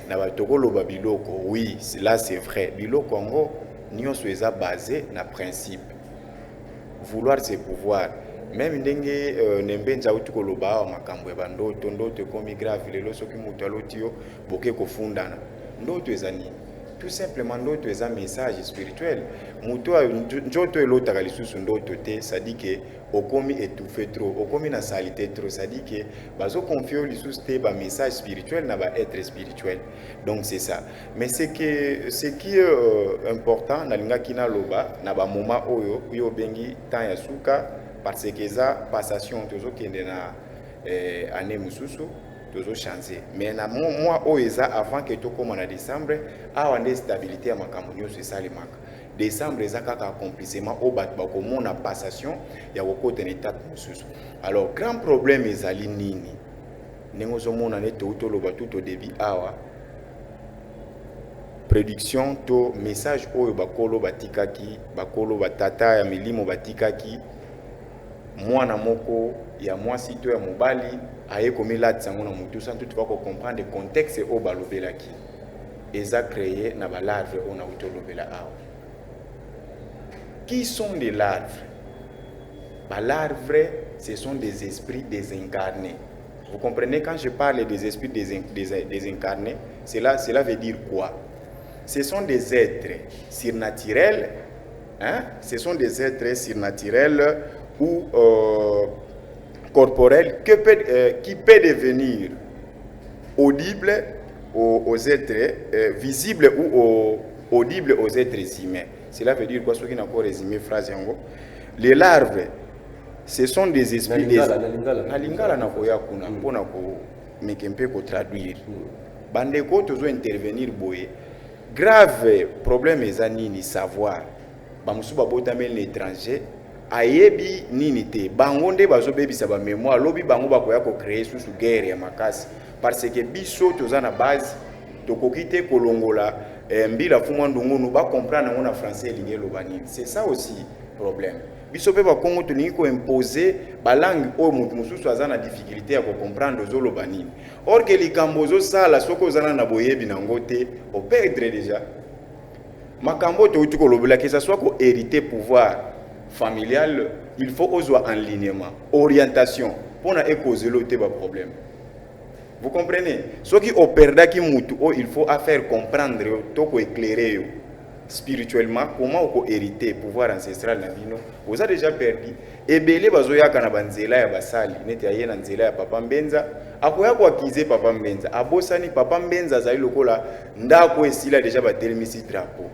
na bato koloba biloko. Oui, là c'est vrai, biloko yango nyonso eza basé na principe vouloir c'est pouvoir. Même ndenge Nembenza auti koloba awa, makambo ya bandoto, ndoto ekomi grave lelo. Soki moto aloti yo, boke kofundana. Ndoto eza nini? Tout simplement, ndoto eza message spirituel. Moto oyo nzoto elotaka lisusu ndoto te, c'est-à-dire ke okomi étouffé trop, okomi na salité trop, c'est-à-dire ke bazoconfie yo lisusu te bamessage spirituel na baêtre spirituel. Donc c'est ça. Mais ce que ce qui est important, nalingaki naloba na bamoment oyo oyo obengi temps ya suka, parce que eza passation, tozokende na année mosusu, tozochange. Mais na mois oyo eza avant ke tokóma na décembre awa, nde stabilité ya makambo nyonso esalemaka. Décembre eza kaka accomplissement oyo bato bakomona passation ya kokota na étape mosusu. Alors grand problème ezali nini? Ndenge ozomona nde touti toloba tout au début awa, prédiction to message oyo bakolo batikaki, bakolo batata ya milimo batikaki, mwana moko ya mwasi to ya mobali aye komilatisa yango na motu sans toutefois kocomprendre contexte oyo balobelaki. Eza créé na balarve oyo nauti olobela awa. Qui sont des larves? Balarves, ce sont des esprits désincarnés. Vous comprenez, quand je parle des esprits désincarnés, cela veut dire quoi? Ce sont des êtres surnaturels, hein? Ce sont des êtres surnaturels. ou corporel qui peut devenir audible aux êtres visible ou audible aux êtres humains. Cela veut dire quoi? Ce qui n'a pas résumé phrase yango. Les larves, ce sont des esprits Na lingala, na lingala. Na lingala nakoya kuna mpona komeka mpe kotraduire. Bandeko, tozo intervenir boye. Grave problème eza nini? Savoir bamosusu babotameli na étranger, ayebi nini te. Bango nde bazobebisa bamémoire. Lobi bango bakoya kocréer susu guerre ya makasi, parce que biso toza na base, tokoki te kolongola mbila fumwa ndungunu, bacomprendre yango na français elingi eloba nini. C'est ça aussi problème. Biso mpe bakongo tolingi koimpose balangue oyo moto mosusu aza na difficulté ya kocomprendre ozoloba nini, or que likambo ozosala, soki ozala na boyebi nango te, operdre déjà. Makambo oyo touti kolobela, que ça soit kohériter pouvoir familial, il faut ozwa enlignement, orientation mpona ekozela te baproblème. Vous comprenez? Soki operdaki mutu oyo, il faut afaire comprendre yo to koéclairer yo spirituellement comment okohériter pouvoir ancestral na bino. Oza déjà perdu. Ebele bazoyaka na banzela ya basali, neti aye na nzela ya papa Mbenza, akoya koaccuser papa Mbenza, abosani papa Mbenza azali lokola ndako esila déjà, batelemisi drapeau.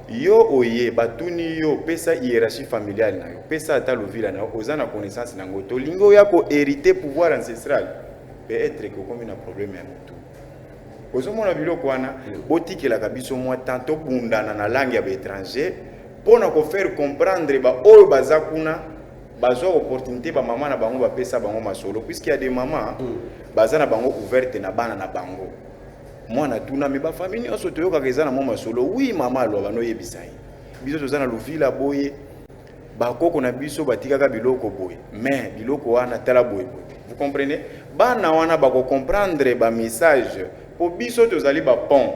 Yo oye, batuni yo: pesa hiérarchie familiale na yo, pesa ata lovila na yo. Oza na connaissance nango, tolingi oya kohériter pouvoir ancestral, peut-être que okomi na problème ya motu. Ozomona biloko wana? Botikelaka biso mwa temps, tobundana na langue ya baétranger mpo na kofaire comprendre baoyo baza kuna, bazwa opportunité, bamama na bango bapesa bango masolo, puisque ya des mama baza na bango ouverte na bana na bango. Mwana tuna me bafamille nyonso toyokaka eza na mwa masolo. Wi, mama aloba banoyebisa ye: biso toza na lovila boye, bakoko na biso batikaka biloko boye, mais biloko wana tala boye boye. Vous comprenez? Bana wana bakocomprendre bamessage, mpo biso tozali bapont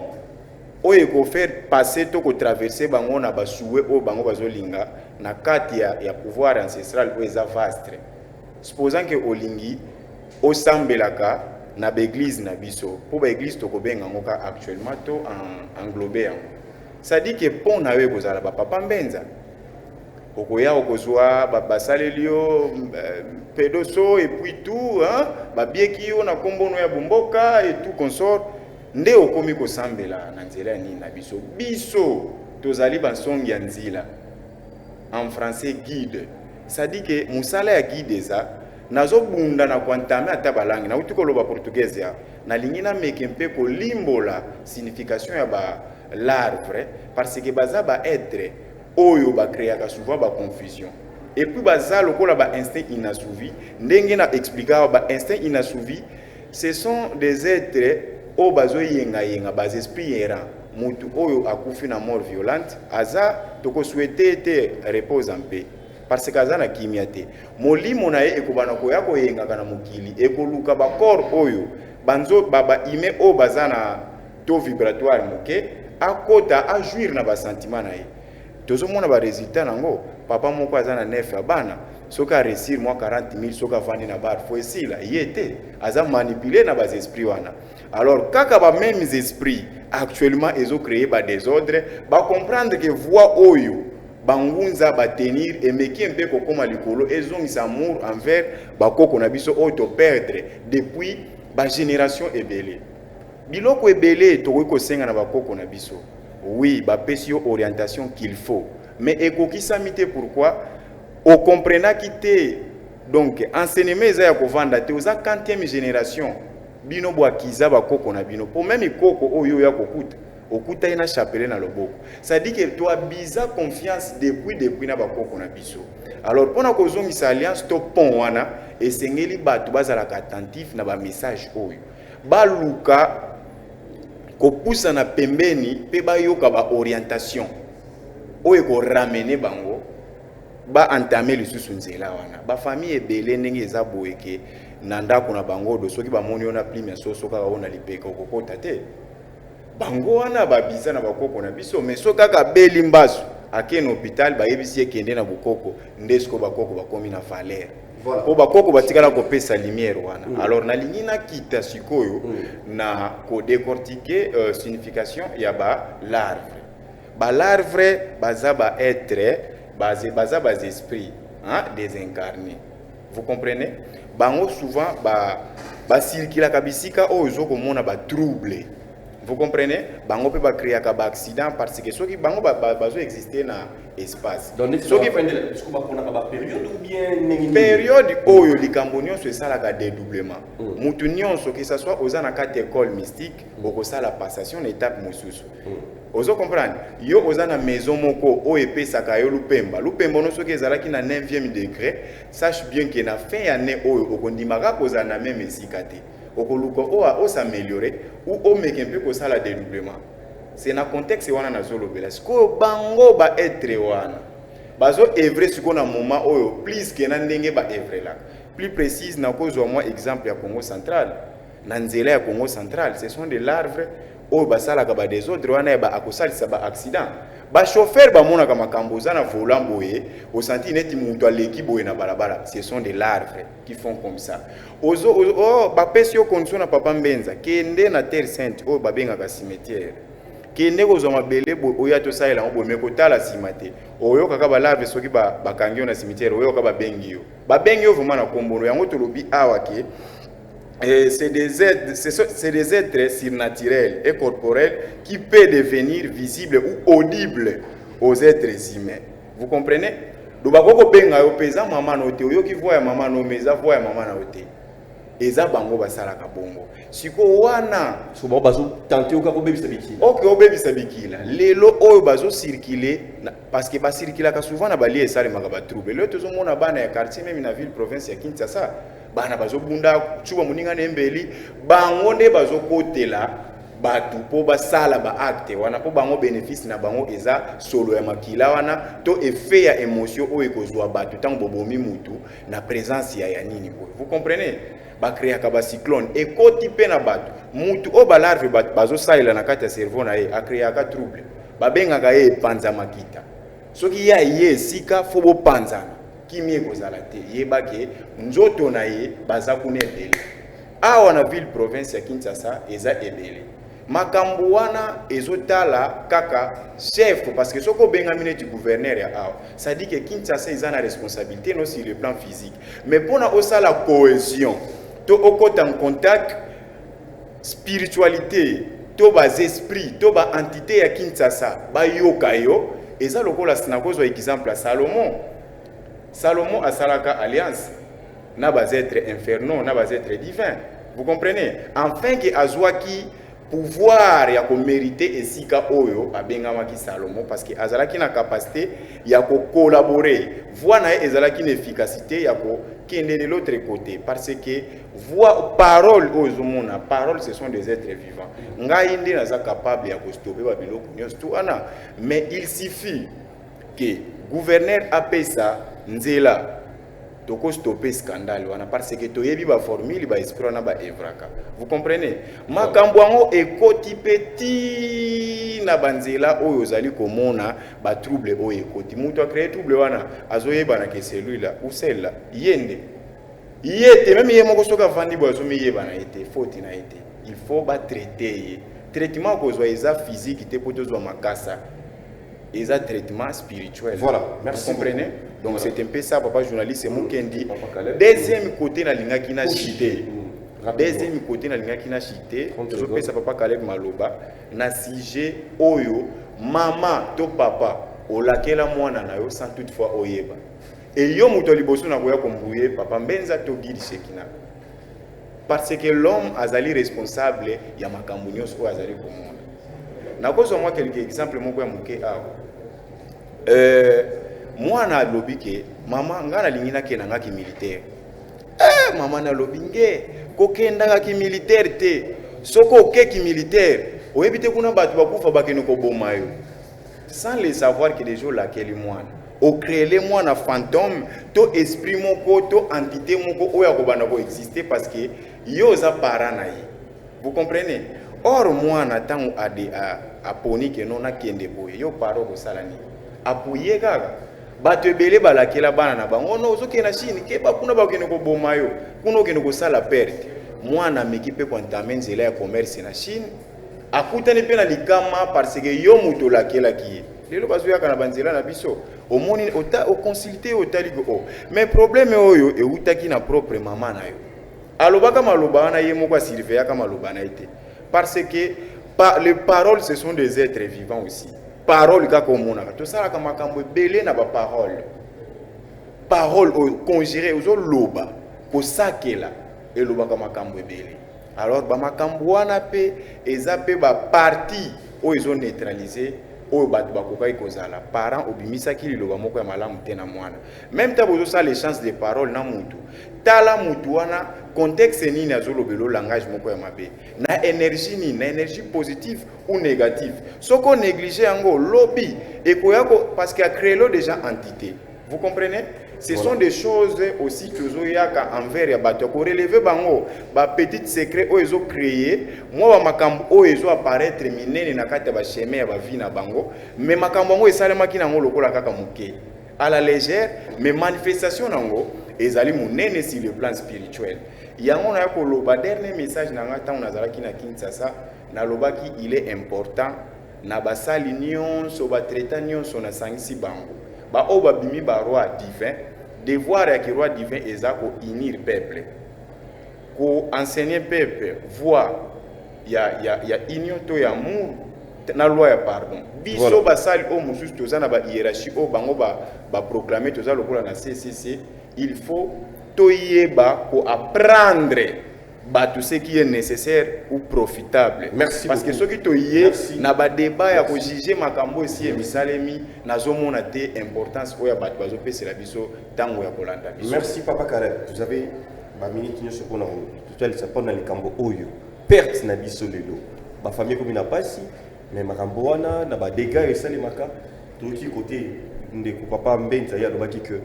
oyo ekofaire passer to kotraverse bango na basuwe oyo bango bazolinga na kati ya pouvoir ancestral oyo eza vaste. Supposant que olingi osambelaka na baeglise na biso, mpo baeglise tokobenga yango ka actuellement to englobe yango, c'est-à-dire que pont na yo ekozala bapapa Mbenza. Okoya, okozwa basaleli yo pedoso et puis tout, hein, babieki yo na nkombo no ya bomboka et tout consort, nde okomi kosambela na nzela ya nini na biso. Biso tozali bansongi ya nzila, en français guide. C'est-à-dire que mosala ya guide eza nazobunda na koentamer ata balangue. Nauti koloba portugais ya nalingi nameke mpe kolimbola signification ya balarve, parce que baza baêtre oyo bacréaka souvent baconfusion, et puis baza lokola bainstinct inassouvi. Ndenge na explika awa, bainstinct inassouvi, ce sont des êtres oyo bazoyengayenga, baesprit errant. Motu oyo akufi na mort violente, aza tokosouhaiter ete repose en paix, parce que aza na kimia te. Molimo na ye ekobana koya koyengaka na mokili, ekoluka bacorps oyo banzo baime oyo baza na taux vibratoire moke, akota ajouir na basentiment na ye. Tozomona baresultat nango. Papa moko aza na neuf ya bana, soki aréussir mwa 40 000, soki avandi na bar, fo esila ye te, aza manipulé na baesprit wana. Alors kaka bamêmes esprit actuellement ezocréer badésordre. Bacomprendre que voie oyo bangunza batenir emeki mpe kokóma likolo, ezongisa amour envers bakoko na biso oyo toperdre depuis bagénération ebele. Biloko ebele tokoki kosenga na bakoko na biso, oui, bapesi yo orientation qu'il faut, mais ekokisami te. Pourquoi? Okomprenaki te. Donc enseignement eza ya kovanda te. Oza 40e génération, bino bwakiza bakoko na bino, mpo même koko oyo oya kokuta, okuta ye na chapelet na loboko. C'est-à-dire que toabiza confiance depuis na bakoko na biso. Alors mpona kozongisa alliance to pont wana, esengeli bato bazalaka attentif na bamessage oyo, baluka kopusana pembeni mpe bayoka baorientation oyo ekoramener bango baentame lisusu nzela wana. Bafamille ebele, ndenge eza boye, ke na ndako na bango do, soki bamoni yo na plume ya soso kaka oyo na lipeka, okokota te. Bango wana babiza na bakoko na biso, mais soki kaka abeli mbasu, ake na hôpital, bayebisi ye kende na bokoko. Nde sikoyo bakoko bakomi na valeur, mpo bakoko batikala kopesa lumière wana. Alors nalingi nakita sikoyo na kodécortiquer signification ya balarve. Balarve baza baêtre, baza baesprit, hein? Hein, désincarné. Vous comprenez? Bango souvent ba bacirculaka bisika oyo ozokomona batrouble. Vous comprenez? Bango mpe bacréaka baaccident parce que soki bango bazo exister na espace. Donc neti Soki soki fin de la siko baponaka bapériode ou bien ndenge nini? Période oyo likambo nyonso esalaka dédoublement. Mutu nyonso, que ça soit oza na kati école mystique, okosala passation na étape mosusu. Ozo comprendre? Yo oza na maison moko oyo epesaka yo lupemba. Lupemba no soki ezalaki na 9e degré, sache bien que na fin ya année oyo okondimaka kozala na même esika te, okoluka oyo os'améliorer ou omeke mpe kosala dédoublement. C'est na contexte wana nazolobela. Sikoyo bango baêtre wana bazo œuvrer sikoyo na moment oyo plus ke na ndenge baœuvrelaka. Plus précise, nakozwa mwa exemple ya Congo Central. Na nzela ya Congo Central, ce sont des larves oyo basalaka badésordre wana ya akosalisa baaccident. Bachauffeur bamonaka makambo, oza na volant boye, osanti neti moto aleki boye na balabala. Ce sont des larves qui font comme ça. Ozo, oh, bapesi yo condition na papa Mbenza: kende na Terre Sainte oyo babengaka cimetière, kende kozwa mabele boye, oyo tosalela yango boye, me kotala nsima te. Oyokaka balarve soki bakangi yo na cimetière, oyoka babengi yo, babengi yo vraiment na kombono yango. Tolobi awa ke c'est des êtres surnaturels et corporels qui peuvent devenir visibles ou audibles aux êtres humains. Vous comprenez? Donc, bako kobenga yo mpe eza mama na yo te. Oyoki voix ya mama na yo, mais eza voix ya mama na yo te. Eza bango basalaka bongo. Sikoyo wana so bango bazotenter oka kobebisa bikila. Ok, obebisa bikila. Lelo oyo bazocirculer parce que bacirculaka souvent na balie esalemaka batrouble. Lelo tozomona bana ya quartier, même na ville province ya Kinshasa, bana bazobunda cuba moninga na embeli. Bango nde bazokotela bato mpo basala baacte wana, mpo bango bénéfice na bango eza solo ya makila wana to effet ya émotion oyo ekozwa bato ntango bobomi mutu na présence ya nini boye. Vous comprenez? Bacréaka bacyclone, ekoti mpe na bato. Mutu oyo balarve bazosalela na kati ya cerveau na ye, acréaka trouble, babengaka ye epanza makita. Soki ye aye esika, fo bopanzana, kimi ekozala te. Yebake nzoto na ye baza kuna ebele. Awa na ville province ya Kinshasa eza ebele. Makambo wana ezotala kaka chef, parce que soki obengami neti gouverneur ya awa, c'est-à-dire que Kinshasa eza na responsabilité no sur le plan physique, mais mpona osala cohésion to okota en contact spiritualité to baesprit to baentité ya Kinshasa bayoka yo, eza lokola nakozwa exemple ya Salomon. Salomon asalaka alliance na baêtre infernaux na baêtre divin. Vous comprenez? Enfin ke azwaki pouvoir ya komériter esika oyo abengamaki Salomon, parce que azalaki na capacité ya kocollaborer. Voix na ye ezalaki na efficacité ya kokende de l'autre côté, parce que voix, parole oyo ozomona, parole, ce sont des êtres vivants. Ngai nde naza capable ya kostopper babiloko nyonso tu wana, mais il suffit que gouverneur apesa nzela, tokostopper scandale wana, parce que toyebi baformule baesprit wana baœuvraka. Vous comprenez? Makambo yango ekoti mpe ti na banzela oyo ozali komona batrouble oyo ekoti. Moto acréer trouble wana azoyebana ke celui-là ou celle-là, ye nde ye te. Même ye moko soki avandi boye, azomiyebana ye te, faute na ye te. Il faut batraiter ye. Traitement kozwa eza physique te, mpo tozwa makasa, eza traitement spirituel. Voilà, merci. Vous comprenez? Beaucoup. Donc voilà, c'est un peu ça, papa journaliste Mukendi. Papa Caleb. Deuxième côté nalingaki na chite. Rapidement. Deuxième côté nalingaki na chite, 30 tozopesa papa Caleb maloba na sujet oyo mama to papa olakela mwana na yo sans toutefois oyeba. E yo moto ya liboso na koya kombuye papa Mbenza to guide Shekina, parce que l'homme azali responsable ya makambo nyonso oyo azali komona. Nakozwa mwa quelque exemple moko ya moke awa. Mwana alobi ke: "Mama, ngai nalingi nakenda ngaki militaire." Mama nalobi nge kokendaka ki militaire te. Soki okeki militaire, oyebi te kuna bato bakufa, bakende koboma yo. Sans le savoir que déjà olakeli mwana, ocréele mwana fantôme to esprit moko to entité moko oyo akobanda koexister parce que yo oza parent na ye. Vous comprenez? Or mwana ntango aponi ke no nakende boye, yo parent okosala nini? Apuye kaka. Bato ebele balakela bana na bango: "No, ozokende na Chine, keba kuna, bakende koboma yo kuna, okende kosala perte." Mwana ameki mpe koentamer nzela ya commerce na Chine, akutani mpe na likama, parce que yo moto olakelaki ye. Lelo bazoyaka na banzela na biso, omoni, oconsulte, otali ko o, mais problème oyo eutaki na propre mama na yo. Alobaka maloba wana, ye moko asurveillaka maloba na ye te, parce que les paroles, ce sont des êtres vivants aussi. Parole kaka omonaka, tosalaka makambo ebele na baparole. Parole oyo conjuré, ozoloba, kosakela, elobaka makambo ebele. Alors bamakambo wana mpe eza mpe baparti oyo ezoneutralize oyo bato bakokaki kozala parent. Obimisaki liloba moko ya malamu te na mwana. Même ntango bozosala échange de parole na mutu, tala mutu wana, contexte nini azolobela, langage moko ya mabe, na énergie nini, na énergie positive ou négative. Soki onéglige yango, lobi ekoya ko, parce que acréelo déjà entité, vous comprenez? Ce sont des choses aussi tozoyaka envers ya bato ya korelever bango, bapetite secret oyo ezocréer mwa bamakambo oyo ezoapparaître minene na kati ya bachemin ya bavie na bango. Mais makambo yango esalemaki nango lokola kaka moke, à la légère, mais manifestation nango ezali monene sur le plan spirituel. Yango naya koloba, dernier message na nga, ntango nazalaki na Kinshasa, nalobaki il est important na basali nyonso, batraita nyonso, nasangisi bango, baoyo babimi baroi divin. Devoir ya kiroi divin eza kounir peuple, koenseigner peuple voie ya union to ya amour na loi ya pardon. Biso basali oyo mosusu toza na bahiérarchie oyo bango baproclame, toza lokola na ccc, il faut toyeba koapprendre bato ce qui est nécessaire ou profitable. Merci Parce que beaucoup. soki toye Merci. na badébat ya kojuge makambo esi emisalemi, nazomona te importance oyo ya bato bazopesela biso ntango ya kolanda biso. Merci, papa Karel. Vous avez baminute nyonso mpona totalisa mpona likambo oyo, perte na biso lelo, bafamille ekomi na pasi, mais makambo wana na badégâts esalemaka. Toyoki kote ndeko papa Mbenza, ye alobaki ke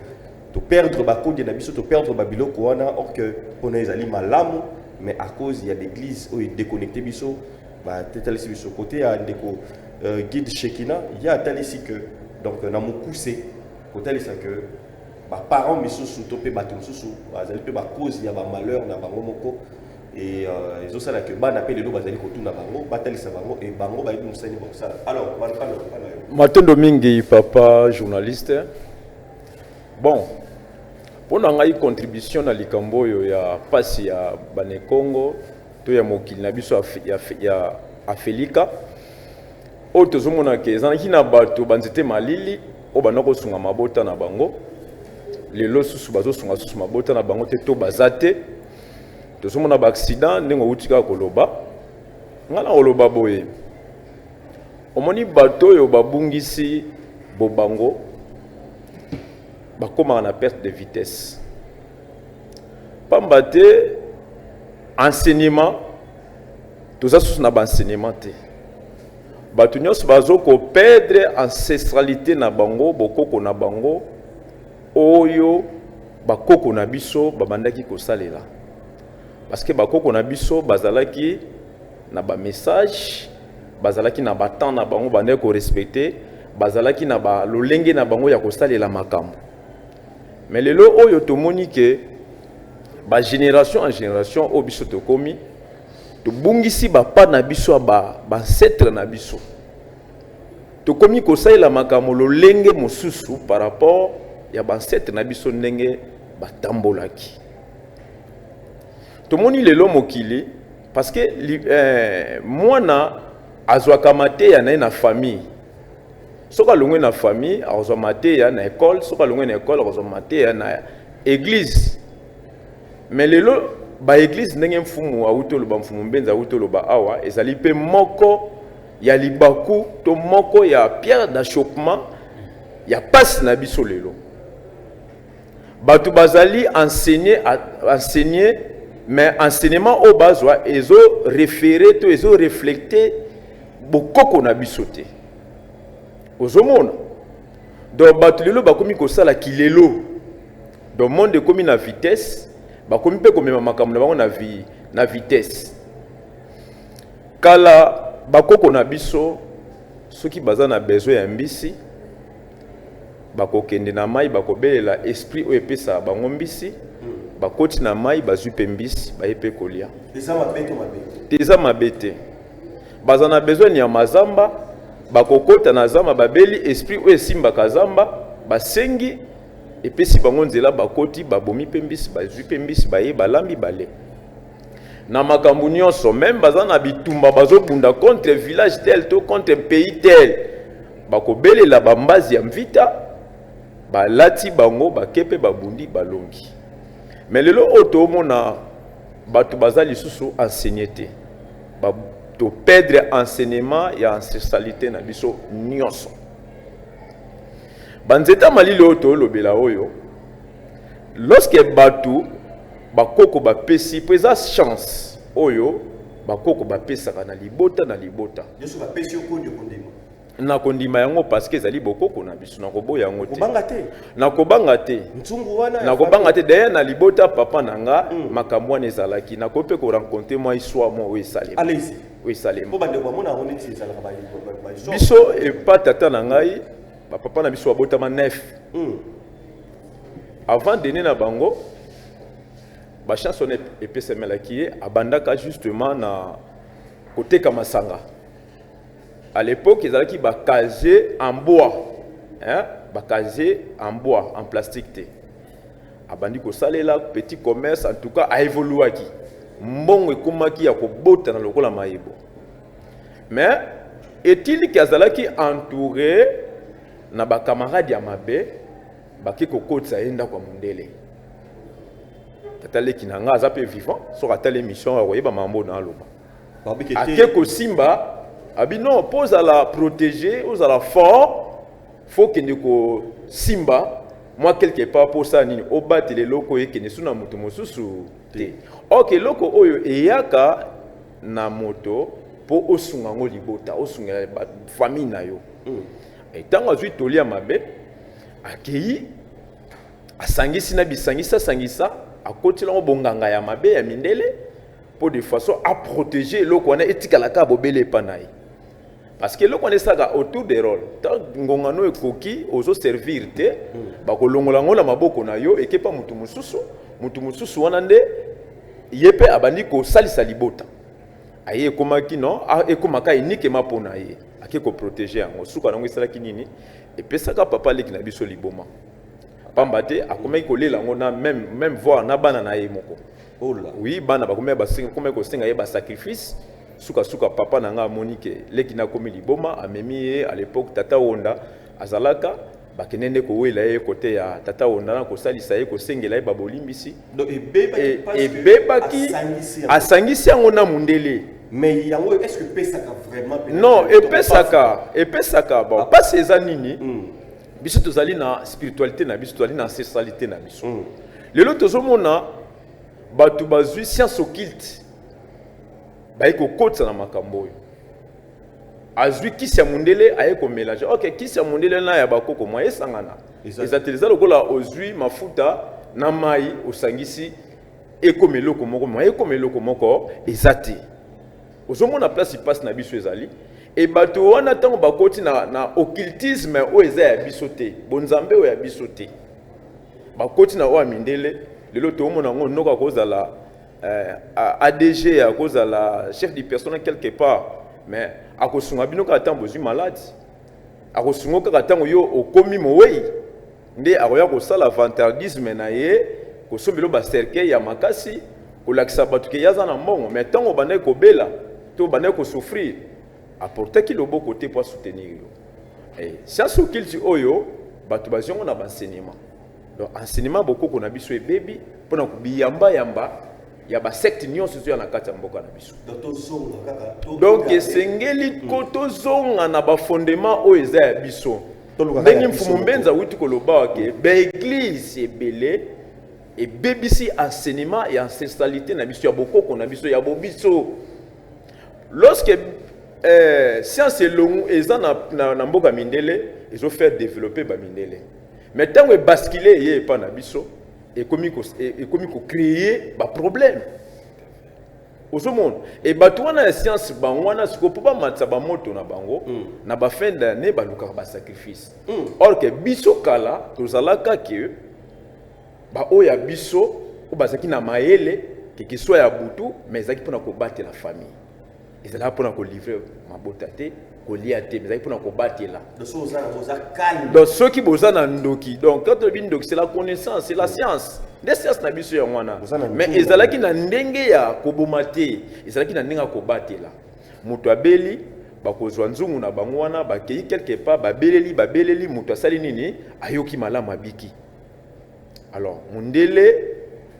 toperdre bakonde na biso, toperdre babiloko wana, or que mpona ezali malamu, mais à cause ya l'église oyo edéconnecte biso, batetalisi biso. Kote ya ndeko guide Shekina, ye atalisi ke donc na mokuse kotalisa ke baparent misusu to mpe bato mosusu bazali mpe bacause ya bamalheur na bango moko, e ezosala ke bana mpe lelo bazali kotuna bango, batalisa bango, e bango bayebi mosani bakosala. Alors bana yo. Matondo mingi, papa journaliste. Bon, mpo na ngai, contribution na likambo oyo ya pasi ya banekongo to ya mokili na biso ya Afelika oyo, tozomona ke ezalaki na bato banzete malili oyo banda kosunga mabota na bango. Lelo susu bazosunga susu mabota na bango te to baza te. Tozomona baaccident ndenge outi kaka koloba. Ngai na koloba boye, omoni, bato oyo babungisi bobango bakomaka na perte de vitesse, pamba te enseignement, toza susu na baenseignement te. Bato nyonso bazokoperdre ancestralité na bango, bokoko na bango oyo bakoko na biso babandaki kosalela, parce que bakoko na biso bazalaki na bamessage, bazalaki na batemps na bango, bandaki korespecte, bazalaki na balolenge na bango ya kosalela makambo. Mais lelo oyo tomoni ke bagénération en génération oyo biso tokomi, tobungisi bapa na biso ya baancêtre na biso. Tokomi kosalela makambo lolenge mosusu par rapport ya baancêtre na biso ndenge batambolaki. Tomoni lelo mokili, parce que mwana azwaka mateya na ye na famille. Soki alongwe na famille, akozwa mateya na école. Soki alongwe na école, akozwa mateya na église. Mais lelo baéglise, ndenge mfumu awuti oloba, mfumu Mbenza awuti oloba awa, ezali mpe moko ya libaku to moko ya pierre d'achoppement ya pasi na biso. Lelo bato bazali enseigner, enseigner, mais enseignement oyo bazwa ezoréféré to ezoreflecte bokoko na biso te. Ozomona, donc bato lelo bakomi kosala kilelo. Donc monde ekomi na vitesse, bakomi mpe komema makambo na bango na vitesse. Kala bakoko na biso, soki baza na besoin ya mbisi, bakokende na mai, bakobelela esprit oyo epesaka bango mbisi, bakoti na mai, bazwi mpe mbisi, baye mpe kolia. Eza mabe to mabe? Te, eza mabe te. Baza na besoin ya mazamba. Bakokota na zamba, babeli esprit oyo esimbaka zamba, basengi, epesi bango nzela, bakoti, babomi mpe mbisi, bazwi mpe mbisi, baye, balambi, bale. Na makambo nyonso, même baza na bitumba, bazobunda contre village tel to contre pays tel, bakobelela bambazi ya mvita, balati bango, bake mpe babundi, balongi. Mais lelo oyo toomona bato baza lisusu enseigné te. Toperdre enseignement ya ancestralité na biso nyonso. Banzete ya malili oyo toolobela oyo, lorsque bato bakoko bapesi, mpo eza chance oyo bakoko bapesaka na libota na libota. Nyonso bapesi yo kondi, okondima. Na kondima yango, parce que ezali bokoko na biso, nakoboya yango te. Kobanga te. Nakobanga te. Nzungu wana ya Nakobanga te. D'ailleurs, na libota papa na nga, makambo wana ezalaki. Nakoki mpe korencontre mwa histoire mwa oyo esalema. Allez-y. Oyo esalema. Mpo bandeko bamona yango neti ezalaka ba Biso epa tata na ngai, bapapa na biso babotama 9. Avant dene na bango, bachance wana epesamelaki ye, abandaka justement na koteka masanga. À l'époque, ezalaki bacasier en bois, hein? Bacasier en bois, en plastique te. Abandi kosalela petit commerce. En tout cas, aévoluaki, mbongo ekomaki ya kobotana lokola mayebo. Mais etiliki azalaki entouré na bacamarade ya mabe, bake kokotisa ye ndako ya mondele. Tata leki na nga aza mpe vivant, soki atala émission akoyeba mambo na aloba. Babiki Ake te. Kosimba abi non, mpo ozala protégé, ozala fort, faut kende kosimba mwa quelque part mpo osala nini, obatela eloko oyo ekende so na moto mosusu te. Ok, eloko oyo eyaka na moto mpo osunga yango libota, osungela famille na yo. Ntango azwi toli ya mabe, akei, asangisi na bisangisa sangisa, akotela yango bonganga ya mabe ya mindele mpo de façon aprotéger eloko wana etikala kaka bobele epa na ye, parce que eloko wana esalaka autour de rôle. Tant ngongano ekoki, ozoservir te, bakolongola yango na maboko na yo, ekepa motu mosusu. Motu mosusu wana nde ye mpe abandi kosalisa libota aye, ekomaki non, ekomaka enikema mpo na ye, ake koprotéger yango. Suka nango esalaki nini? Epesaka papa leki na biso liboma, pamba te akomaki kolela yango na même voir na bana na ye moko. Ola. Oui, bana bakomaki bakomaki kosenga ye basacrifice. Sukasuka, papa na nga amoni ke leki na akomi liboma, amemi ye. À l'époque, tata Wonda azalaka, bakende nde kowela ye kote ya tata Wonda na kosalisa ye, kosengela ye babolimbisi. Donc ebebaki parce que Ebebaki. Asangisi yango. Asangisi yango na mundele. Mais yango, est ce que epesaka vraiment pena? Non, epesaka. Bon, mpasi eza nini? Biso tozali na spiritualité na biso, tozali na ancestralité na biso. Lelo tozomona bato bazwi science occulte, baye kokotisa na makambo oyo. Azwi kisi ya mondele, aye komélanger. Ok, kisi ya mondele na ya bakoko mwa esangana eza te. Eza lokola ozwi mafuta na mai, osangisi, ekoma eloko moko. Mwa ekoma eloko moko eza te. Ozomona place mpasi na biso ezali. E bato wana, ntango bakoti na occultisme oyo eza ya biso te, bonzambe oyo ya biso te, bakoti na oyo ya mindele. Lelo toomona yango, noko akozala ADG, akozala chef du personnel quelque part, mais akosunga bino kaka ntango bozwi maladi, akosunga kaka ntango yo okomi mowei, nde akoya kosala vantardisme na ye, kosombela bacercueil ya makasi, kolakisa bato ke ye aza na mbongo. Mais ntango obandaki kobela to obandaki kosouffrir, aportaki loboko te mpo asoutenir yo. Science occulte oyo bato bazwi yango na baenseignement, donc enseignement bokoko na biso ebebi mpona biyambayamba ya basecte nyonso ezoya na kati ya mboka na biso. Donc tozonga kaka Donc esengeli ko tozonga na bafondement oyo eza ya biso. Toluka kaka Ndenge ya biso mfumu moko. Mbenza awuti koloba ke baeglise ebele ebebisi enseignement ya ancestralité na biso, ya bokoko na biso, ya bobiso. Lorsque science elongu eza na mboka mindele, ezofaire développer bamindele, mais ntango ebascule, eye epa na biso, ekomi kocréer baproblème. Ozomona e bato wana ya science, bango wana sikoyo mpo bamatisa bamoto na bango, na bafin d'année balukaka basacrifice. Or ke biso kala tozalaka ke baoyo ya biso oyo bazalaki na mayele, keke soit ya butu, mais ezalaki mpona kobatela famille, ezalaka mpona kolivrer mabota te. Kolia te, mais ezalaki mpona kobatela. Donc soki oza nango, oza calme. Donc soki boza na ndoki, donc quand tolobi ndoki, c'est la connaissance, c'est la science, nde science na biso yango wana. Boza na Mais nzungu. Ezalaki na ndenge ya koboma te, ezalaki na ndenge ya kobatela. Moto abeli, bakozwa nzungu na bango wana, bakei quelque part, babeleli, babeleli, moto asali nini, ayoki malamu, abiki. Alors mondele,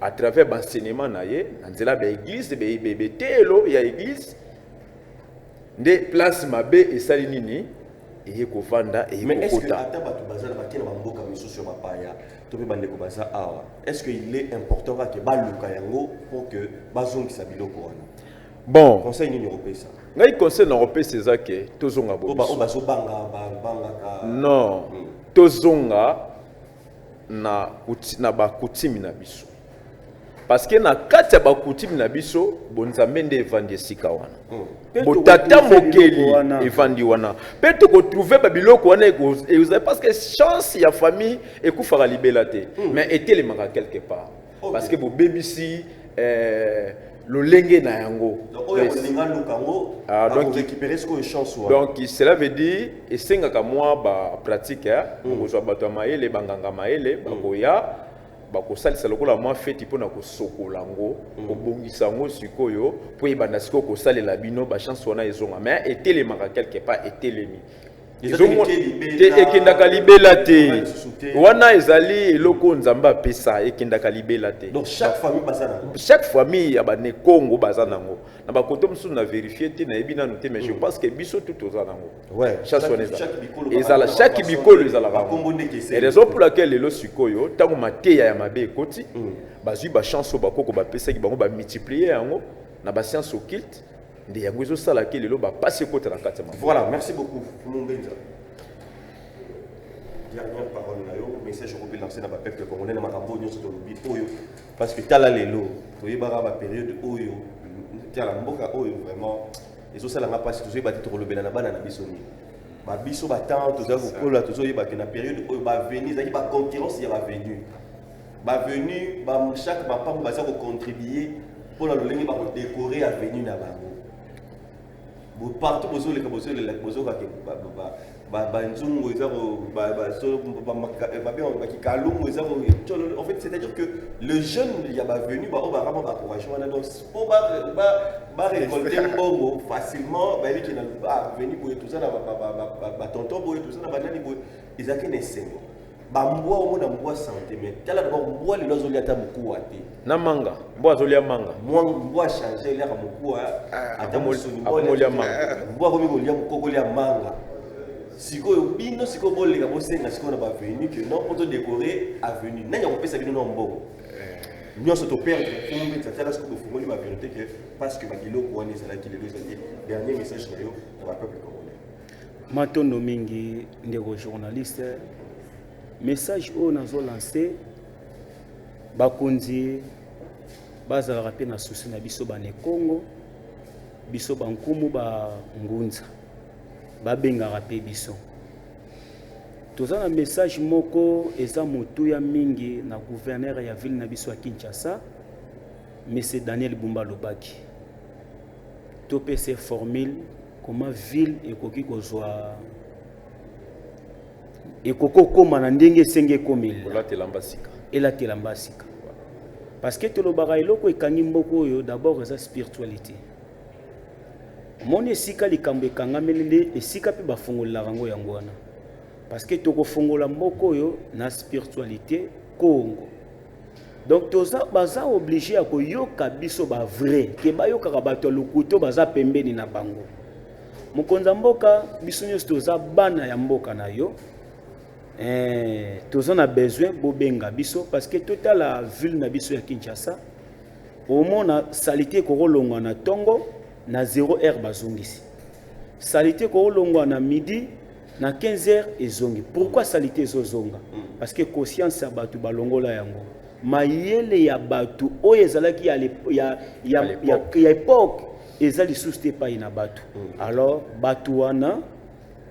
à travers baenseignement na ye, na nzela baeglise, beteyelo ya église, nde place mabe esali nini, eye kovanda, eye Mais est ce que kokota. Ata bato baza na bakei na bamboka misusu ya bapaya to mpe bandeko baza awa, est ce que il est important kaka baluka yango pour que bazongisa biloko wana? Bon. Conseil nini okopesa? Ngai conseil na kopesa eza ke tozonga oyo bobiso. Bazobanga, babangaka. Non, tozonga na bakutimi na biso, parce que na kati ya bakutimi na biso, bonzambe nde evandi esika wana. Mpe Botata tokotrouve mokeli biloko wana. Evandi wana mpe tokotrouve babiloko wana ekozala, parce que chance ya famille ekufaka libela te, mais etelemaka quelque part, parce que bobebisi lolenge na yango. Donc oyo kolinga luka yango, Ah, donc- akorécupérer sikoyo chance wana. Donc cela veut dire esengaka mwa bapratique, okozwa bato ya mayele, banganga mayele, bakoya, bakosalisa lokola mwa feti mpona kosokola yango, kobongisa yango sikoyo mpo ebanda sikoyo kosalela bino bachance wana ezonga. Mais etelemaka quelque part, etelemi. Eza te libela. Te, ekendaka libela te. Eza lisusu te. Wana ezali eloko oyo Nzambe apesa, ekendaka libela te. Donc chaque famille baza nango? Chaque famille ya banekongo baza nango. Na bakoto mosusu na vérifie te, nayebi nanu te, mais je pense que biso tu toza nango. Chaque wana ezala. Chaque bikolo Ezala baza chaque na bikolo façon ezalaka yango. bakombo ndenge esengeli. Et raison pour laquelle lelo sikoyo, ntango mateya ya mabe ekoti, bazwi bachance oyo bakoko bapesaki bango, bamultiplie yango na bascience occulte, nde yango ezosalaki lelo bapasi ekota na kati ya maboko. Voilà, merci beaucoup, Mumbenza. Dernière parole na yo, message okoki lancer na bapeuple congolais na makambo nyonso tolobi oyo, parce que tala lelo toyebaka bapériode oyo, tala mboka oyo vraiment ezosalanga mpasi. Tozoyeba te tokolobela na bana na biso nini. Babiso batemps toza kokola, tozoyeba ke na période oyo baveni ezalaki baconcurrence ya bavenu, bavenu chaque bapango baza kocontribue mpona lolenge bakodécorer avenue na bango. Partout bozoleka, bozolela, bozokake banzungu eza, bakikalungu eza. En fait, c'est à dire que le jeune ya bavenu baoyo barama bacourage wana, donc mpo barécolte mbongo facilement, bayebi ke na avenu boye toza na batonton boye, toza na banani boye. Ezalaki na esengo. Bambwa, omona mbwa santé, mais tala d'abord mbwa lelo azolia ata mokuwa te. Na manga, mbwa azolia manga. Mbwa change, eliaka mokuwa ata mosuni. Akomolia manga. Mbwa akomi kolia mokoko, kolia manga. Sikoyo bino sikoyo boleka, bosenga sikoyo na bavenu ke non, mpo todécorer avenue, nani akopesa bino na mbongo nyonso toperdre? Fumbetsa, tala sikoyo bofungoli bavérité ke parce que babiloko wana ezalaki, lelo ezali. Dernier message na yo na bapeuple congolais. Matondo mingi, ndeko journaliste. Message oyo nazolance, bakonzi bazalaka mpe na susi na biso banekongo, biso bankumu bangunza, babengaka mpe biso. Toza na message moko eza motuya mingi na gouverneur ya ville na biso ya Kinshasa, monsieur Daniel Bumba. Alobaki topesa formule comment ville ekoki kozwa, ekoki kokóma na ndenge esengi ekomela. Kolatela mbasika. Elatela mbasika, parce que tolobaka eloko ekangi mboka oyo d'abord eza spiritualité. Omoni esika likambo ekangameli, nde esika mpe bafungolelaka yango, yango wana, parce que tokofongola mboka oyo na spiritualité Congo. Donc toza, baza obligé ya koyoka biso bavrai ke bayokaka bato ya lokuto baza pembeni na bango. Mokonzi ya mboka, biso nyonso toza bana ya mboka na yo. Toza na besoin bobenga biso, parce que totala ville na biso ya Kinshasa, omona saleté ekokolongwa na ntongo, na 0 heure bazongisi saleté, ekokolongwa na midi, na 15 heures ezongi. Pourquoi saleté ezozonga? Parce que conscience ya bato balongola yango, mayele ya bato oyo ezalaki ya époque eza lisusu te epai na bato. Alors bato wana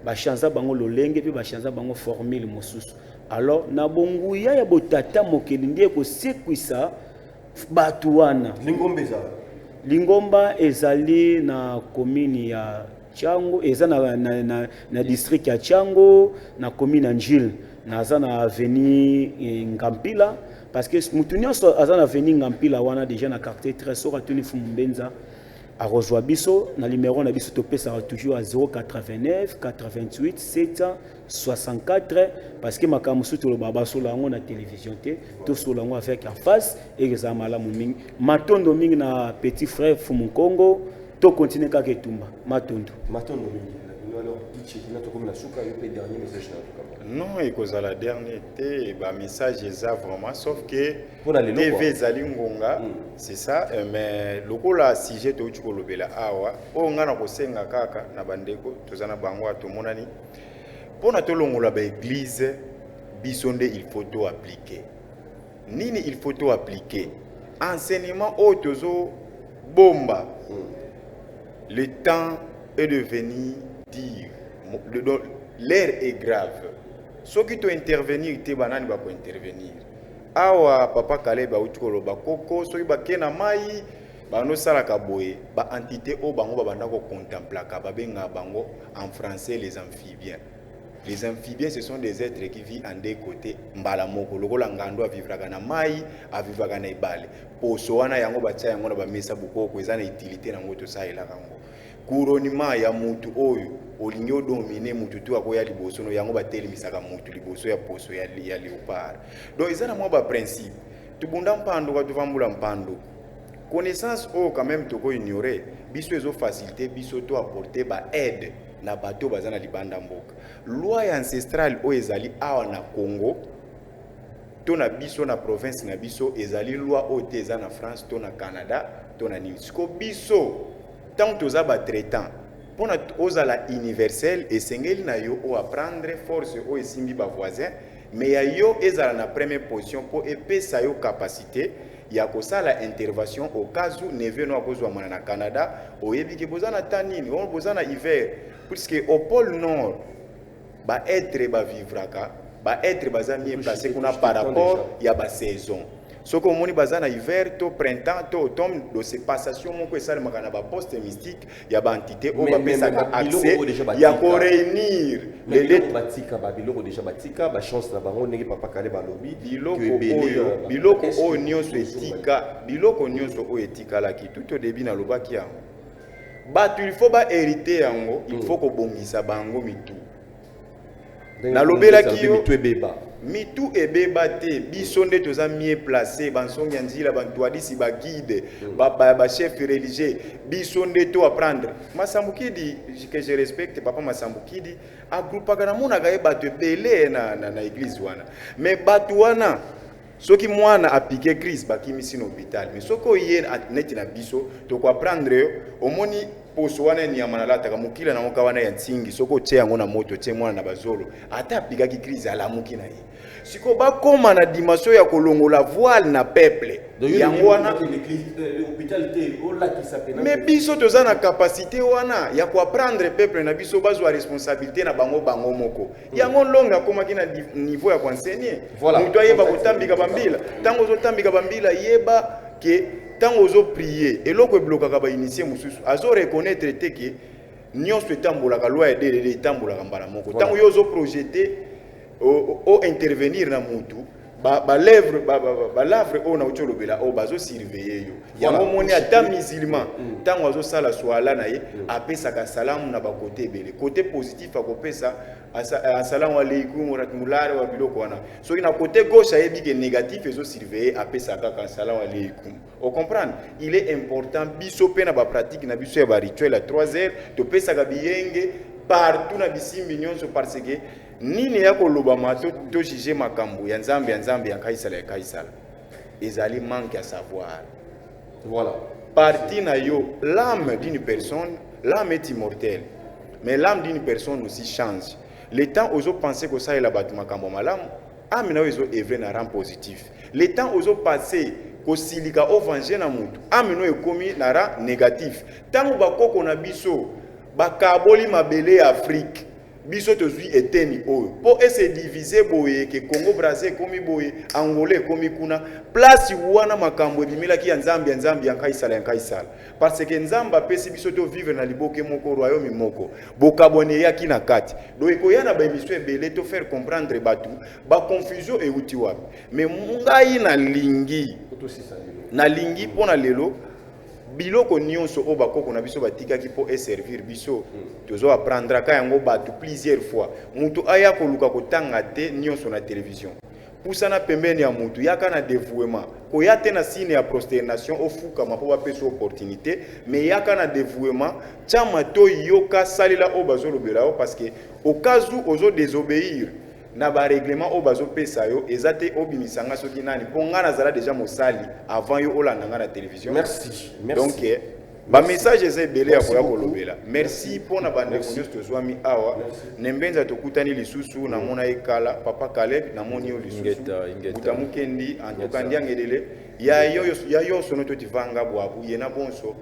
bachanza bango lolenge mpe bachanza bango formule mosusu. Alors na bonguya ya botata mokili nde ekosekwisa bato wana. Lingomba ezala? Lingomba ezali na commune ya Tshangu, eza na district ya Tshangu, na commune ya Njili. Naza na avenue Ngampila, parce que mutu nyonso aza na avenue Ngampila wana déjà na quartier 13, soki atuni Fumu Mbenza, akozwa biso na numéro na biso. Topesaka toujours à 089 88 764, parce que makambo mosusu tolobaka, basola yango na télévision te, tosola yango avec en face, ekezala malamu mingi. Matondo mingi na petit frère Fumu Nkongo. Tokontinue kaka etumba. Matondo. Matondo mingi na bino. Alors Diche, na tokomi na suka. Yo mpe, dernier message na tokamba. Non, ekozala dernier te. Bamessage eza vraiment, sauf que Mpona lelo, TV quoi. Ezali ngonga, c'est ça. Mais lokola sujet touti kolobela awa, oyo ngai na kosenga kaka na bandeko toza na bango awa, tomonani mpona tolongola baéglise. Biso nde il faut to appliquer nini? Il faut to appliquer enseignement oyo tozobomba. Le temps est devenu dur. Donc, l'heure est grave. Soki tointervenir te, banani bakointervenir awa? Papa Kaleb auti koloba koko, soki bakei na mai, banosalaka boye, baentité oyo bango babanda kocontemplaka, babengaka bango en français les amphibiens. Les amphibiens, ce sont des êtres qui vivent en deux côtés mbala moko, lokola ngando avivraka na mai, avivaka na ebale. Poso wana yango batia yango na bamesa bokoko, eza na utilité nango, tosalelaka yango. Couronnement ya mutu oyo olingi odomine mutu tu akoya liboso no yango, batelemisaka mutu liboso ya poso ya léopard. Donc eza na mwa baprincipe. Tubunda mpanduka, tuvambula mpanduku. Connaissance oyo quand même tokoignore biso, ezofacilité biso to apporter baaide na bato baza na libanda mboka. Loi ya ancestrale oyo ezali awa na Congo to na biso na province na biso, ezali loi oyo te eza na France to na Canada to na nini. Siko biso, ntango toza batraitant, mpona ozala universel, esengeli na yo oapprendre force oyo esimbi bavoisin, mais ya yo ezala na première position, mpo epesa yo capacité ya kosala intervention au cas où neveu no akozwamana na Canada. Oyebi ke boza na temps nini oyo, boza na hiver, puisque au pôle nord baêtre bavivraka, baêtre baza mieux placé kuna par rapport ya basaison. Soki omoni baza na hiver to printemps to automne, do se passation moko esalemaka na baposte mystique ya baentité oyo bapesaka accès ya koréunir. Batika babiloko déjà, batika bachance na bango ndenge papa Kale balobi. Biloko oyo, biloko oyo nyonso etika, biloko nyonso oyo etikalaki, tout au début nalobaki yango, bato il faut bahérité yango, il faut kobongisa bango mitu. Nalobelaki yo mitu ebeba te. Biso nde toza mieux placé, bansongi ya nzila, bantuadisi, baguide, bachef religieux. Biso nde to apprendre. Masambukidi, que je respecte, papa Masambukidi agroupaka, namonaka ye bato ebele na église wana. Mais bato wana, soki mwana apike crise, bakimisi na hôpital. Mais soki oye neti na biso, tokoapprendre yo. Omoni poso wana nyama nalataka, mokila nango ka wana ya ntingi, soki otie yango na moto, otie mwana na bazolo, ata apikaki crise, alamuki na ye. Sikoyo bakóma na dimension ya kolongola voile na peuple yango wana. Mais biso toza na capacité wana ya koapprendre peuple na biso bazwa responsabilité na bango, bango moko. Yango longe akomaki na niveau ya koenseigner moto ayeba kotambika bambila. Ntango ozotambika bambila, yeba ke ntango ozoprie, eloko eblokaka bainitie mosusu, azoreconnaître te ke nyonso etambolaka, loi ya DDD etambolaka mbala moko. Ntango yo ozoprojete ointervenir na mutu, balèvre, balavre oyo nauti olobela oyo bazosurveille yo. Yango moni, ata musulman, ntango azosala swala na ye, apesaka salamu na bakote ebele. Kote positif akopesa asalamu alaikum warahmatullahi wa biloko wana. Soki na côté gauche ayebi ke négatif ezosurveille, apesaka kaka asalamu alaikum. Ocomprendre? Il est important biso mpe na bapratique na biso ya barituel ya 3 heures, topesaka biyenge partout na bisimbi nyonso, parce que nini ya kolobama, tojuge makambo ya Nzambe ya Nzambe, ya Kaisala ya Kaisala, ezali manque ya savoir. Parti na yo, l'âme d'une personne, l'âme est immortelle, mais l'âme d'une personne aussi change. Le temps ozopense kosalela bato makambo malamu, âme na yo ezo œuvre na rang positif. Le temps ozopasse kosilika, ovange na motu, âme no ekomi na rang négatif. Ntango bakoko na biso bakaboli mabele ya Afrique. Biso tozwi eteni oyo mpo ese divise boye ke Congo Brazza ekomi boye, Angola ekomi kuna. Place wana makambo ebimelaki ya Nzambe, ya Nzambe, ya Nkaisala, ya Nkaisala, parce que Nzambe apesi biso to vivre na liboke moko, royaume moko. Bokabwani eyaki na kati. Donc ekoya na baémission ebele to faire comprendre bato baconfusion euti wapi. Mais ngai nalingi, nalingi mpo na lelo, biloko nyonso oyo bakoko na biso batikaki mpo eservir biso, tozo apprendraka yango bato plusieurs fois. Moto aya koluka kotanga te nyonso na télévision. Pusana pembeni ya motu, yaka na dévouement. Koya te na signe ya prosternation, ofukama mpo bapesa opportunité, mais yaka na dévouement, tia matoi, yoka, salela oyo bazolobela yo, parce que au cas où ozo désobéir na barèglement oyo bazopesa yo, eza te obimisanga soki nani, mpo nga nazala déjà mosali avant yo olanda nga na télévision. Merci, merci. Donc bamessage eza ebele ya koya kolobela. Merci mpona bandeko nyonso tozwami awa nembenza. Tokutani lisusu. Namona ye kala, papa Caleb, namoni yo lisusu. Ingeta, ingeta. Buta Mukendi, en tout cas ndiangedele ya yo ya yonso no totivanga bwabu ye na bonso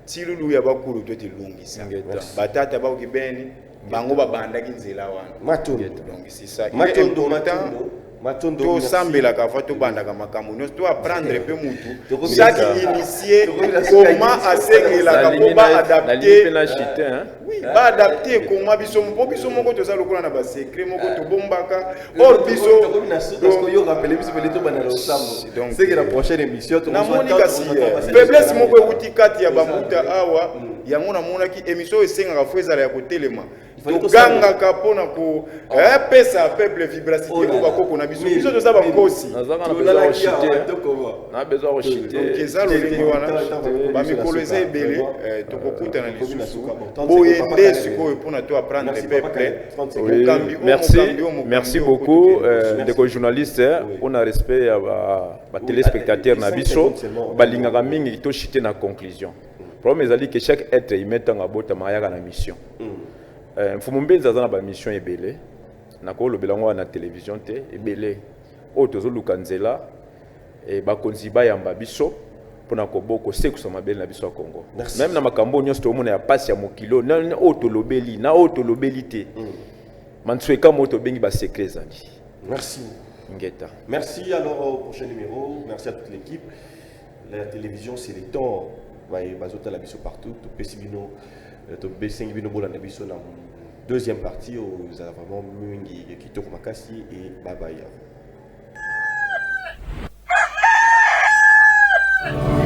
tilulu ya bakulu totilungisa. Ingeta. Batata bakoki beni bango babandaki nzela wana. Matondo. Donc c'est ça, il est Matondo. important. Matondo, Matondo. Tosambelaka avant tobandaka makambo nyonso, toapprendre mpe mutu, Tokomi chaque na- initié, tokomi na suka comment asengelaka Nalingi mpo nalingi mpe baadapte. na chite, hein. Oui, baadapte koma biso, mpo biso moko toza lokola na basecret moko tobombaka, or biso Tokomi na suka, parce que yo rappelé biso pele tobanda na losambo. Donc, c'est que la prochaine émission namoni kasi faiblesse moko euti kati ya bambuta awa. Yango namonaki émission oyo esengaka fo ezala ya kotelema, Fallait togangaka mpona kopesa peuple vivacité Oh là oyo là. bakoko na biso. Oui, Biso toza oui. bankosi. Nazalaka na besoin ya kochite, hein. Na besoin ya kochite. Donc eza lolenge wana, bamikolo eza ebele, tokokutana lisusu boye nde sikoyo mpona to apprendre Merci, papa peuple. Caleb. 30 secondes. Oui, Mokambi oyo, merci, mokambi oyo, mokambi merci oyo, beaucoup, kokende. ndeko journaliste, Oui. mpona respect ya batéléspectateur na cinq biso. secondes seulement. Balingaka mingi tochite na conclusion. Problème ezali ke chaque être humain, ntango abotama, ayaka na mission. Mfumu Mbenza aza na bamission ebele, nakolobela yango wana na télévision te. Ebele oyo tozoluka nzela, bakonzi bayamba biso mpona kosekusa mabele na biso ya Congo. Merci. Même na makambo oyo nyonso toomona ya pasi ya mokili oyo, na oyo tolobeli, na oyo tolobeli te, mantsweka mo tobengi basecret ezali. Merci. Ngeta. Merci, alors au prochain numéro. Merci à toute l'équipe. La télévision, c'est le temps. Bazotala biso partout. Topesi bino, tobesengi bino bolanda biso na deuxième partie oyo ezala vraiment mingi kitoko makasi, et bye bye.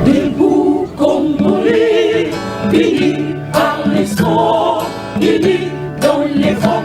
Debout Congolais, unis par les sorts, unis dans les rangs.